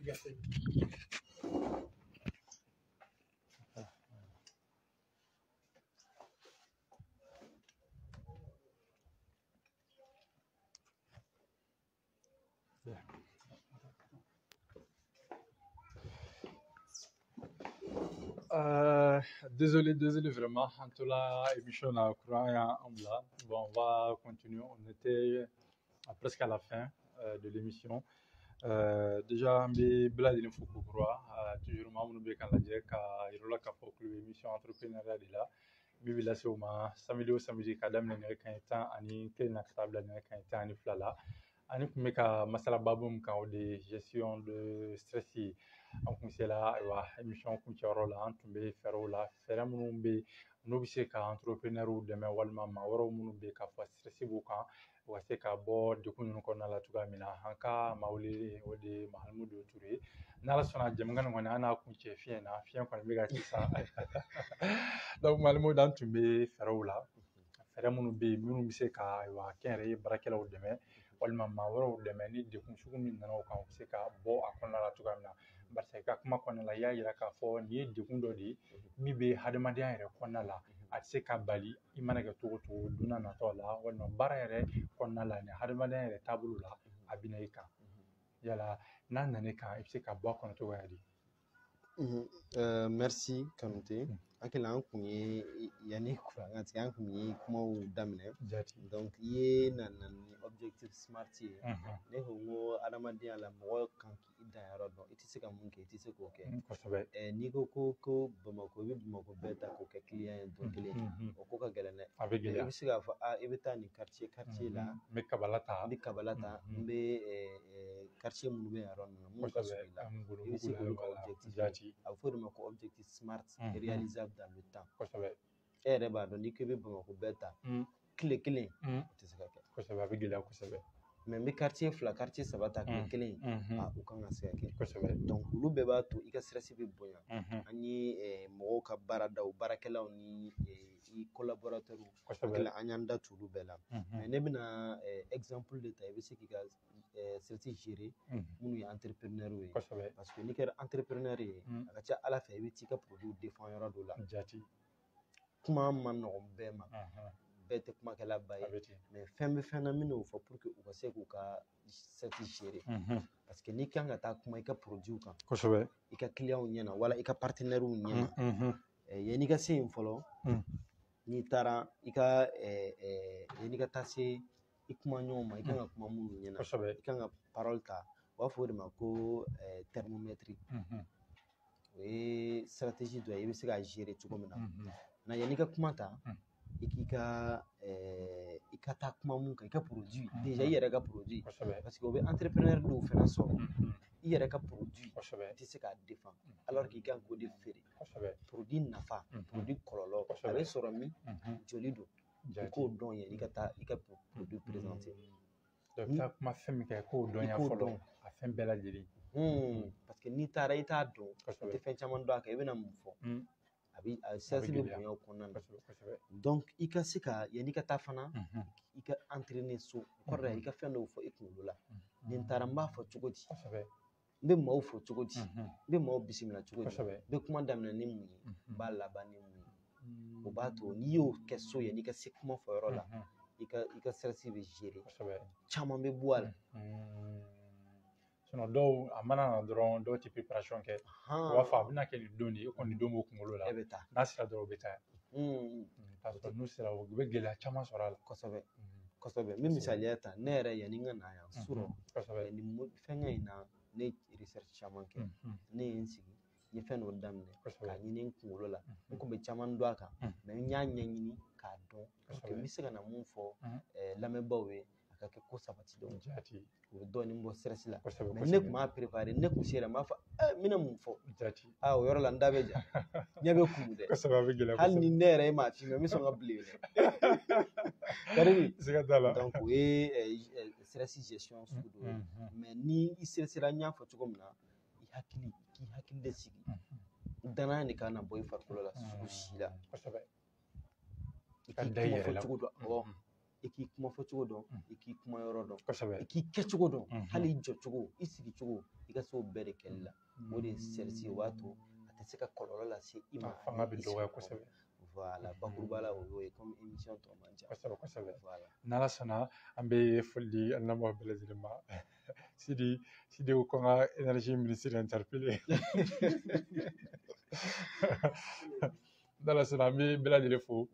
Gafe. Désolé vraiment. En tout cas, émission à courant. Bon, on va continuer. On était presque à la fin de l'émission. Déjà, an bɛ bɛɛ lajɛlen fo kokura, toujours maa minnu bɛ k'an lajɛ ka yir'u la k'a fɔ k'olu bɛ émission entrepreneuriat de la min bɛ lase u ma samedi o samedi ka daminɛ nɛgɛ kanɲɛ 11 na ka taa bila nɛgɛ kanɲɛ 12 la. Ani tun bɛ ka masala baabu min kan, o de ye gestion de stress ye. An kun sera ayiwa émission kuncɛyɔrɔ la. An tun bɛ fɛɛrɛw la, fɛɛrɛ minnu bɛ yen n'u bɛ se ka entrepreneurw dɛmɛ walima maa wɛrɛw minnu bɛ yen k'a fɔ stress b'u kan, u ka se ka bɔ degun ninnu kɔnɔna la cogoya min na. An ka maa wele, o de ye Mahamudu Ture ye. N'Ala sɔnna, jɛmukan nin kɔni, an n'a kuncɛ fiɲɛ na, fiɲɛ kɔni bɛ ka ci sa. Donc Mahamudu, an tun bɛ fɛɛrɛw la, fɛɛrɛ minnu bɛ yen minnu bɛ se ka ayiwa kɛnyɛrɛye baarakɛlaw dɛmɛ walima maa wɛrɛw dɛmɛ ni degun sugu min nana u kan, u bɛ se ka bɔ a kɔnɔna la cogoya min na. Barisa i ka kuma kɔnɔna la, i y'a yira k'a fɔ nin ye degun dɔ de ye min bɛ hadamadenya yɛrɛ kɔnɔna la, a tɛ se ka bali i mana kɛ cogo o cogo don n'a nataw la, walima baara yɛrɛ kɔnɔna la ni hadamadenya yɛrɛ taabolo la, a bɛ na i kan. Yala n'a nana i kan, i bɛ se ka bɔ a kɔnɔ cogoya di? Merci Kanute. Hakili an kun ye yanni kuran ka tigɛ, an kun ye kumaw daminɛ. Donc i ye na ni objectif smart ye. Ne ko n ko adamadenya la, mɔgɔ kan k'i danyɔrɔ dɔn. I tɛ se ka mun kɛ, i tɛ se k'o kɛ. N'i ko Bamakɔ, i bɛ Bamakɔ bɛɛ ta k'o kɛ client ye don kelen, o ko ka gɛlɛn dɛ. A bɛ gɛlɛya. I bɛ se k'a fɔ i bɛ taa nin quartier la. N bɛ kabala ta. N bɛ kabala ta, n bɛ quartier minnu bɛ yan yɔrɔ ninnu na, minnu ka surun i la. I bɛ se k'olu ka objectif. A bɛ fɔ o de ma ko objectif smart réalisable dans le temps. E yɛrɛ b'a dɔn, n'i ko i bɛ Bamakɔ bɛɛ ta tile kelen, o tɛ se ka kɛ. Kosɛbɛ, a bɛ gɛlɛya kosɛbɛ. Mais n bɛ quartier 2, quartier 3 ta tile kelen, o kan ka se ka kɛ. Donc olu bɛɛ b'a to i ka stress bɛ bonya. An ye mɔgɔw ka baaradaw, baarakɛlaw ni i collaborateurs, an y'an da tu olu bɛɛ la. Mais ne bɛna exemple de ta, i bɛ se k'i ka stress gérer minnu ye entrepreneur ye. Parce que n'i kɛra entrepreneur ye, a ka ca Ala fɛ i bɛ t'i ka produit défend yɔrɔ dɔ la. Kuma man nɔgɔn bɛɛ ma. Bɛɛ tɛ kumakɛlaba ye, mais fɛn bɛ fɛn na min n'o fɔ pour que u ka se k'u ka stress gérer. Parce que n'i kan ka taa kuma i ka produit kan, i ka client ɲɛna wala i ka partenaire ɲɛna, yanni i ka se yen fɔlɔ, n'i taara i ka yanni i ka taa se i kuma ɲɔgɔn ma, i kan ka kuma minnu ɲɛna, i kan ka parole ta, u b'a fɔ o de ma ko thermomètre. O ye stratégie dɔ ye i bɛ se k'a gérer cogo min na. Na yanni i ka kuma ta, i k'i ka i ka taa kuma mun kan, i ka produit déjà, i yɛrɛ ka produit, parce que o bɛ entrepreneur dɔw fana sɔrɔ, i yɛrɛ ka produit i tɛ se k'a défend alors k'i kan k'o de feere. Produit nafa, produit kɔlɔlɔ, a bɛ sɔrɔ min, joli don, i k'o dɔn yanni i ka taa i ka produit présenter. Donc i bɛ taa kuma fɛn min kɛ, i k'o dɔn fɔlɔ, a fɛn bɛɛ lajɛlen. Parce que n'i taara i t'a dɔn, i tɛ fɛn caman dɔn a kan, i bɛna mun fɔ? A bɛ a stress bɛ bonya o kɔnɔna na. Donc i ka se ka yanni i ka taa fana, i ka entraîner so, o kɔrɔ de i ka fɛn dɔw fɔ i kunkolo la. Ni n taara n b'a fɔ cogo di? N bɛ maaw fɔ cogo di? N bɛ maaw bisimila cogo di? N bɛ kuma daminɛ ni mun ye? N b'a laban ni mun ye? O b'a to n'i y'o kɛ so, yanni i ka se kuma fɔ yɔrɔ la, i ka stress bɛ gérer. Caman bɛ bɔ a la. Sinon dɔw a mana na dɔrɔn, dɔw tɛ préparation kɛ. U b'a fɔ a bɛna kɛ nin don de ye, e kɔni don b'o kunkolo la. E bɛ taa. N'a sera dɔrɔn u bɛ taa. K'a sɔrɔ n'u sera u bɛ gɛlɛya caman sɔrɔ a la. Kosɛbɛ. Kosɛbɛ. N bɛ misaliya ta, ne yɛrɛ yanni n ka na yan surɔ, nin fɛnkɛ in na, ne ye recherche caman kɛ. Ne ye n sigi, n ye fɛn dɔ daminɛ k'a ɲini n kunkolo la. N kun bɛ caman dɔn a kan, mais n y'a ɲɛɲini k'a dɔn pour que n bɛ se ka na mun fɔ lamɛnbaaw ye, a ka kɛ ko sabatilenw. O bɛ dɔɔnin bɔ stress la. Mais ne tun b'a préparé, ne kun sera n b'a fɔ n bɛna mun fɔ? O yɔrɔ la n da bɛ ja, ɲɛ bɛ kumu dɛ. Hali ni ne yɛrɛ ye maa f'i ma, n bɛ sɔn ka bilen dɛ. Donc o ye stress gestion sugu dɔ ye. Mais ni i stressera, n y'a fɔ cogo min na, i hakili, k'i hakili de sigi. Danaya de kan na bɔ i farikolo la sugu si la. I k'i kuma fɔ cogo dɔn. Awɔ. I k'i kuma fɔcogo dɔn, i k'i kuma yɔrɔ dɔn, kosɛbɛ, i k'i kɛcogo dɔn, hali i jɔcogo, i sigicogo, i ka se o bɛɛ de kɛli la. O de ye stress ye, o b'a to a tɛ se ka kɔlɔlɔ lase i ma. A fanga bɛ dɔgɔya kosɛbɛ. Voilà, bakuruba la o y'o ye, comme émission tɔ man ca. Kosɛbɛ, kosɛbɛ. Voilà. N'Ala sɔnna, an bɛ foli di an lamɛnbagaw bɛɛ lajɛlen ma. Sidi, Sidi ko ko n ka énergie ministre interpellé. N'Ala sɔnna, an bɛ bɛɛ lajɛlen fo.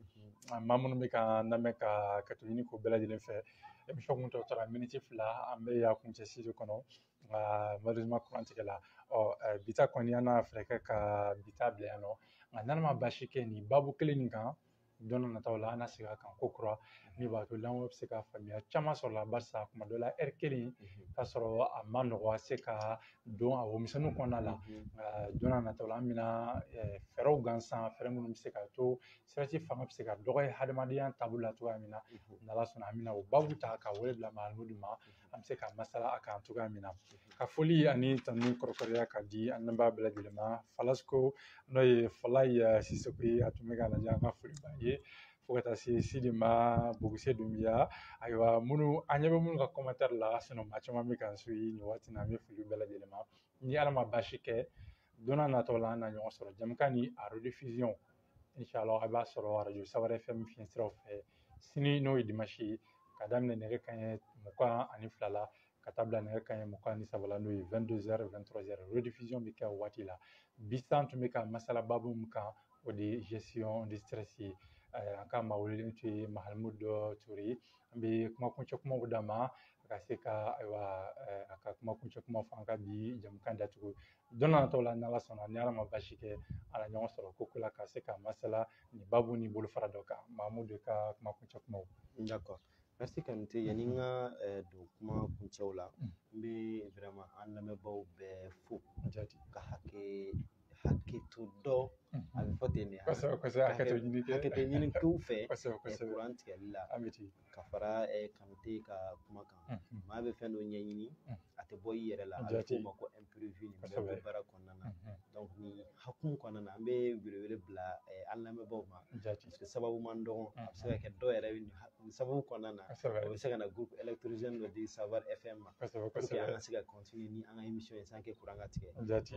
Maa minnu bɛ k'an lamɛn ka to ɲini k'o bɛɛ lajɛlen fɛ. Émission kun tɔ tora miniti 2, an bɛ y'a kuncɛ studio kɔnɔ, nka malheureusement courant tigɛla. Ɔ bi ta kɔni, an n'a fɛɛrɛ kɛ ka bi ta bila yan nɔ, nka n'Ala ma baasi kɛ nin baabu kelen nin kan, don dɔ nataw la an na segin a kan ko kura min b'a to lamɛnbaaw bɛ se ka faamuya caman sɔrɔ la, barisa kuma dɔ la ɛri kelen k'a sɔrɔ a ma nɔgɔ a se ka don a womisɛnninw kɔnɔna la. Nka don dɔ nataw la an bɛna fɛɛrɛw gansan, fɛɛrɛ minnu bɛ se ka to stress fanga bɛ se ka dɔgɔya hadamadenya taabolo la cogoya min na. N'Ala sɔnna, an bɛna o baabu ta ka wele bila Mahamudu ma, an bɛ se ka masala a kan cogoya min na. Ka foli ani tanu kɔrɔkɔrɔya ka di an lamɛnbaa bɛɛ lajɛlen ma. Falasiko, n'o ye Falayi Sisoko ye, a tun bɛ k'a lajɛ, an ka foli b'a ye, fo ka taa se Sidi ma, Boguse Dunbiya. Ayiwa, minnu an ɲɛ bɛ minnu ka commentaire la, sinon maa caman bɛ k'an suit nin waati in na, an bɛ foli bɛɛ lajɛlen ma. Ni Ala ma baasi kɛ, don n'a nataw la an na ɲɔgɔn sɔrɔ jamukan ni a rediffusion, inshallah, a b'a sɔrɔ radio Sawara FM fiɲɛ siraw fɛ sini, n'o ye dimanche ye, ka daminɛ nɛgɛ kanɲɛ 22 la ka taa bila nɛgɛ kanɲɛ 23 la, n'o ye 22h 23h, rediffusion bɛ kɛ o waati la. Bi san tun bɛ ka masala baabu min kan, o de ye gestion de stress ye. An ka maa welelen tun ye Mahamudu Ture. An bɛ kumakuncɛ kumaw d'a ma, a ka se ka ayiwa a ka kumakuncɛ kuma fɔ an ka bi jamukan datugu. Don n'a nataw la, n'Ala sɔnna, ni Ala ma baasi kɛ, an na ɲɔgɔn sɔrɔ ko la ka se ka masala nin baabu ni bolofara dɔ kan. Mahamudu ka kumakuncɛ kumaw. D'accord. Merci Kanute. Yanni n ka don kuma kuncɛw la, n bɛ vraiment an lamɛnbaaw bɛɛ fo. Jati. Ka hakɛto dɔ, a bɛ fɔ ten de. Kosɛbɛ, kosɛbɛ, hakɛto ɲini kɛ. Hakɛto ɲini k'u fɛ. Kosɛbɛ, kosɛbɛ. Kuran tigɛli la. An bɛ ten. Ka fara Kanute ka kuma kan. Maa bɛ fɛn dɔ ɲɛɲini, a tɛ bɔ i yɛrɛ la. A bɛ f'o ma ko imprévu, nin bɛɛ bɛ baara kɔnɔna na. Donc nin hukumu kɔnɔna na, an bɛ welewele bila an lamɛnbaaw ma. Parce que sababu man dɔgɔn, a bɛ se ka kɛ dɔw yɛrɛ bɛ nin sababu kɔnɔna na. O bɛ se ka na groupe électrogène dɔ di Savoir FM ma. Kosɛbɛ, Pour que an kosɛbɛ. ka se ka continuer ni an ka émission ye sans que courant ka tigɛ.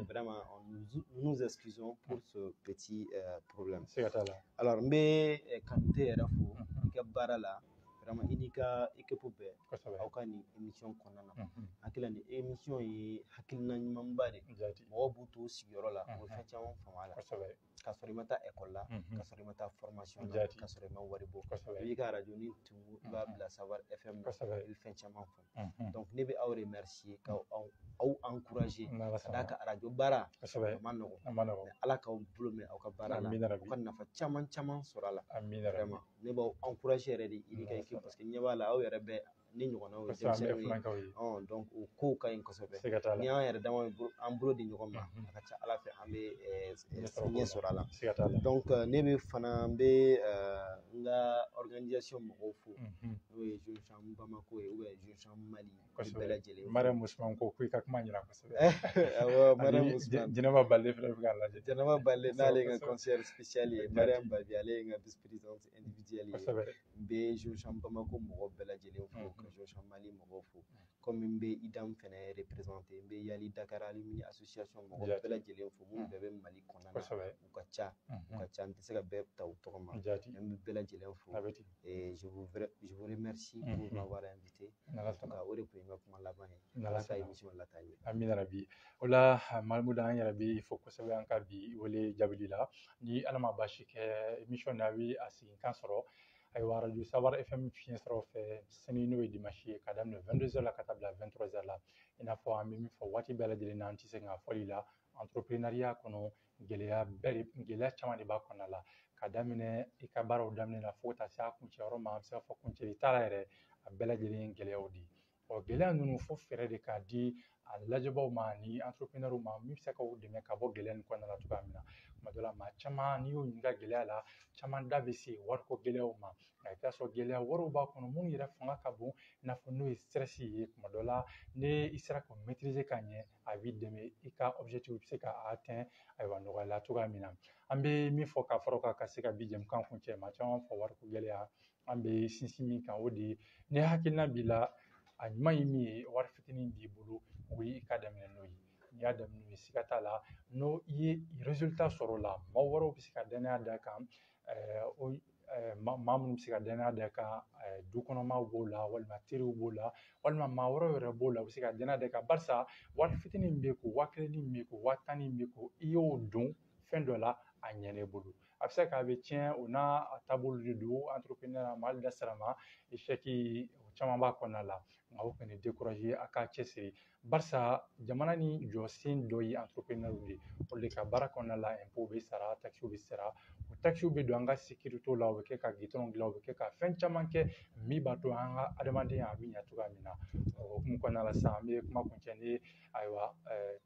Vraiment, nous nous excusons pour ce petit problème. Siga t'a la. Alors n bɛ Kanute yɛrɛ fo i ka baara la. Vraiment, i n'i ka équipe bɛɛ, aw ka nin émission kɔnɔna na. Hakili la nin émission ye hakilina ɲumanba de ye. Mɔgɔw b'u to sigiyɔrɔ la, u bɛ fɛn caman faamu a la. K'a sɔrɔ i ma taa école la, k'a sɔrɔ i ma taa formation na, k'a sɔrɔ i ma wari bɔ. I b'i ka radio ni tumu, i b'a bila Savoir FM na, i bɛ fɛn caman faamu. Donc ne bɛ aw remercier, k'aw aw encourager, ka d'a kan radio baara a ma nɔgɔn. A ma nɔgɔn. Mais Ala k'aw bolo mɛn aw ka baara la, aw ka nafa caman caman sɔrɔ a la. Vraiment, ne b'aw encourager yɛrɛ de, i n'i ka équipe, parce que ɲɛ b'a la aw yɛrɛ bɛ ni ɲɔgɔnnaw ye, denmisɛnninw ye. Donc o kow ka ɲi kosɛbɛ. Ni an yɛrɛ dama bɛ an bolo di ɲɔgɔn ma, a ka ca Ala fɛ an bɛ ɲɛ sɔrɔ a la. Donc ne bɛ fana n bɛ n ka organisation mɔgɔw fo, n'o ye Jeune Chambre Bamako ye ou bien Jeune Chambre Mali bɛɛ lajɛlen. Mariam Ousmane ko k'i ka kuma ɲɛna kosɛbɛ. Awɔ, Mariam Ousmane. Jɛnɛba Balde fana bɛ k'a lajɛ. Jɛnɛba Balde n'ale ye n ka conseillère spéciale ye, Mariam Babi ale ye n ka vice présidente individuelle ye. N bɛ Jeune Chambre Bamako mɔgɔw bɛɛ lajɛlen fo, ka Jeune Chambre Mali mɔgɔw fo. Comme n bɛ IDAM fɛnɛ représenter, n bɛ Yali Dakar Alumini Association mɔgɔw bɛɛ lajɛlen fo, minnu bɛɛ bɛ Mali kɔnɔna na. U ka ca, u ka ca, n tɛ se ka bɛɛ ta u tɔgɔ ma. N bɛ bɛɛ lajɛlen fo. Et je vous remercie pour m'avoir invité. En tout cas, o de tun ye n ka kuma laban ye. Ala ka émission lataa ɲɛ. Amina rabi. O la Mahamudu, an yɛrɛ bɛ fo kosɛbɛ an ka bi wele jaabili la. Ni Ala ma baasi kɛ, émission na a bɛ a segin kan sɔrɔ. Ayiwa, radio Savoir FM fiɲɛ siraw fɛ sini, n'o ye dimanche ye, ka daminɛ 22h la ka taa bila 23h la. I n'a fɔ an bɛ min fɔ waati bɛɛ lajɛlen na, an tɛ segin ka fɔli la, entrepreneuriat kɔnɔ gɛlɛya bɛɛ de, gɛlɛya caman de b'a kɔnɔna la, ka daminɛ i ka baaraw daminɛ la fo ka taa se a kuncɛyɔrɔ ma, an bɛ se k'a fɔ kuncɛli t'a la yɛrɛ, a bɛɛ lajɛlen ye gɛlɛyaw de ye. Ɔ gɛlɛya ninnu, fo fɛɛrɛ de k'a di a lajɛbaw ma ani entrepreneurs ma, min bɛ se k'u dɛmɛ ka bɔ gɛlɛya nin kɔnɔna la cogoya min na. Tuma dɔ la, maa caman n'i y'o ɲininka gɛlɛya la, caman da bɛ se wariko gɛlɛyaw ma, nka i bɛ taa sɔrɔ gɛlɛya wɛrɛw b'a kɔnɔ minnu yɛrɛ fanga ka bon, i n'a fɔ n'o ye stress ye. Tuma dɔ la, ni i sera k'o maîtriser ka ɲɛ, a b'i dɛmɛ i ka objectif bɛ se ka atteindre ayiwa nɔgɔya la cogoya min na. An bɛ min fɔ ka fara o kan ka se ka bi jɛmukan kuncɛ, maa caman fɔ wariko gɛlɛya. An bɛ sinsin min kan, o de ye ni hakilina b'i la, a ɲuman ye min ye, wari fitinin b'i bolo, o ye i ka daminɛ n'o ye. N'i y'a daminɛ n'o ye, siga t'a la, n'o i ye résultat sɔrɔ o la, maa wɛrɛw bɛ se ka danaya d'a kan. Maa minnu bɛ se ka danaya d'a kan, du kɔnɔmaw b'o la, walima teriw b'o la, walima maa wɛrɛw yɛrɛ b'o la, u bɛ se ka danaya d'a kan. Barisa wari fitinin min bɛ ko, 1000 min bɛ ko, 10 000 min bɛ ko, i y'o don fɛn dɔ la, a ɲɛn'i bolo. A bɛ se k'a bɛ tiɲɛ, o n'a taabolo de don. Entrepreneur ma, hali da sera ma, échec o caman b'a kɔnɔna la, nka o kana décourager, a k'a cɛsiri, barisa jamana ni jɔsen dɔ ye entrepreneur de ye. O de ka baara kɔnɔna la, impôt bɛ sara, taxes bɛ sara, o taxes bɛ don an ka sécurité la, o bɛ kɛ ka goudron dilan, o bɛ kɛ ka fɛn caman kɛ min b'a to an ka adamadenya a bɛ ɲɛ cogoya min na. O hukumu kɔnɔna la sisan, an bɛ kuma kuncɛ ni, ayiwa,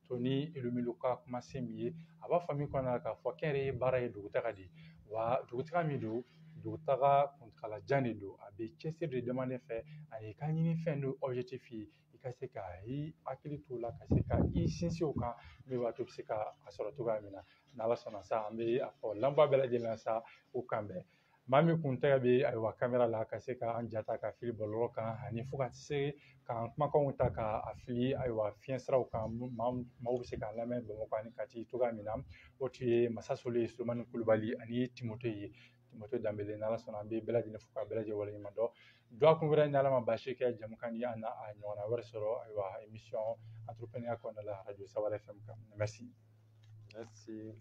Tony Elumelu ka kumasen min ye. A b'a fɔ min kɔnɔna la k'a fɔ kɛnyɛrɛye baara ye dugutaga de ye, wa dugutaga min don, dugutaga kuntagalajan de don. A bɛ cɛsiri de demander fɛ, ani i ka ɲini fɛn dɔ objectif ye, i ka se ka i hakili t'o la, ka se ka i sinsin o kan, min b'a to i bɛ se ka a sɔrɔ cogoya min na. N'Ala sɔnna sa, an bɛ a fɔ lanba bɛɛ lajɛlen na sa, o kan bɛn. Maa min kun tɛgɛ bɛ, ayiwa, caméra la, ka se k'an ja ta ka fili bɔlɔlɔ kan, ani fo ka se k'an kumakanw ta k'a fili, ayiwa, fiɲɛ siraw kan, maaw bɛ se k'an lamɛn Bamakɔ ani Kati cogoya min na, o tun ye Masa Sole Solomani Kulubali ani Timote ye, Timote Danbele. N'Ala sɔnna, an bɛ bɛɛ lajɛlen fo ka bɛɛ lajɛlen waleɲuman dɔn. Dɔgɔkun wɛrɛ, ni Ala ma baasi kɛ, jamukan ni an n'a a ɲɔgɔnna wɛrɛ sɔrɔ, ayiwa, émission entrepreneur kɔnɔna la, radio Sawara FM kan. Merci. Merci.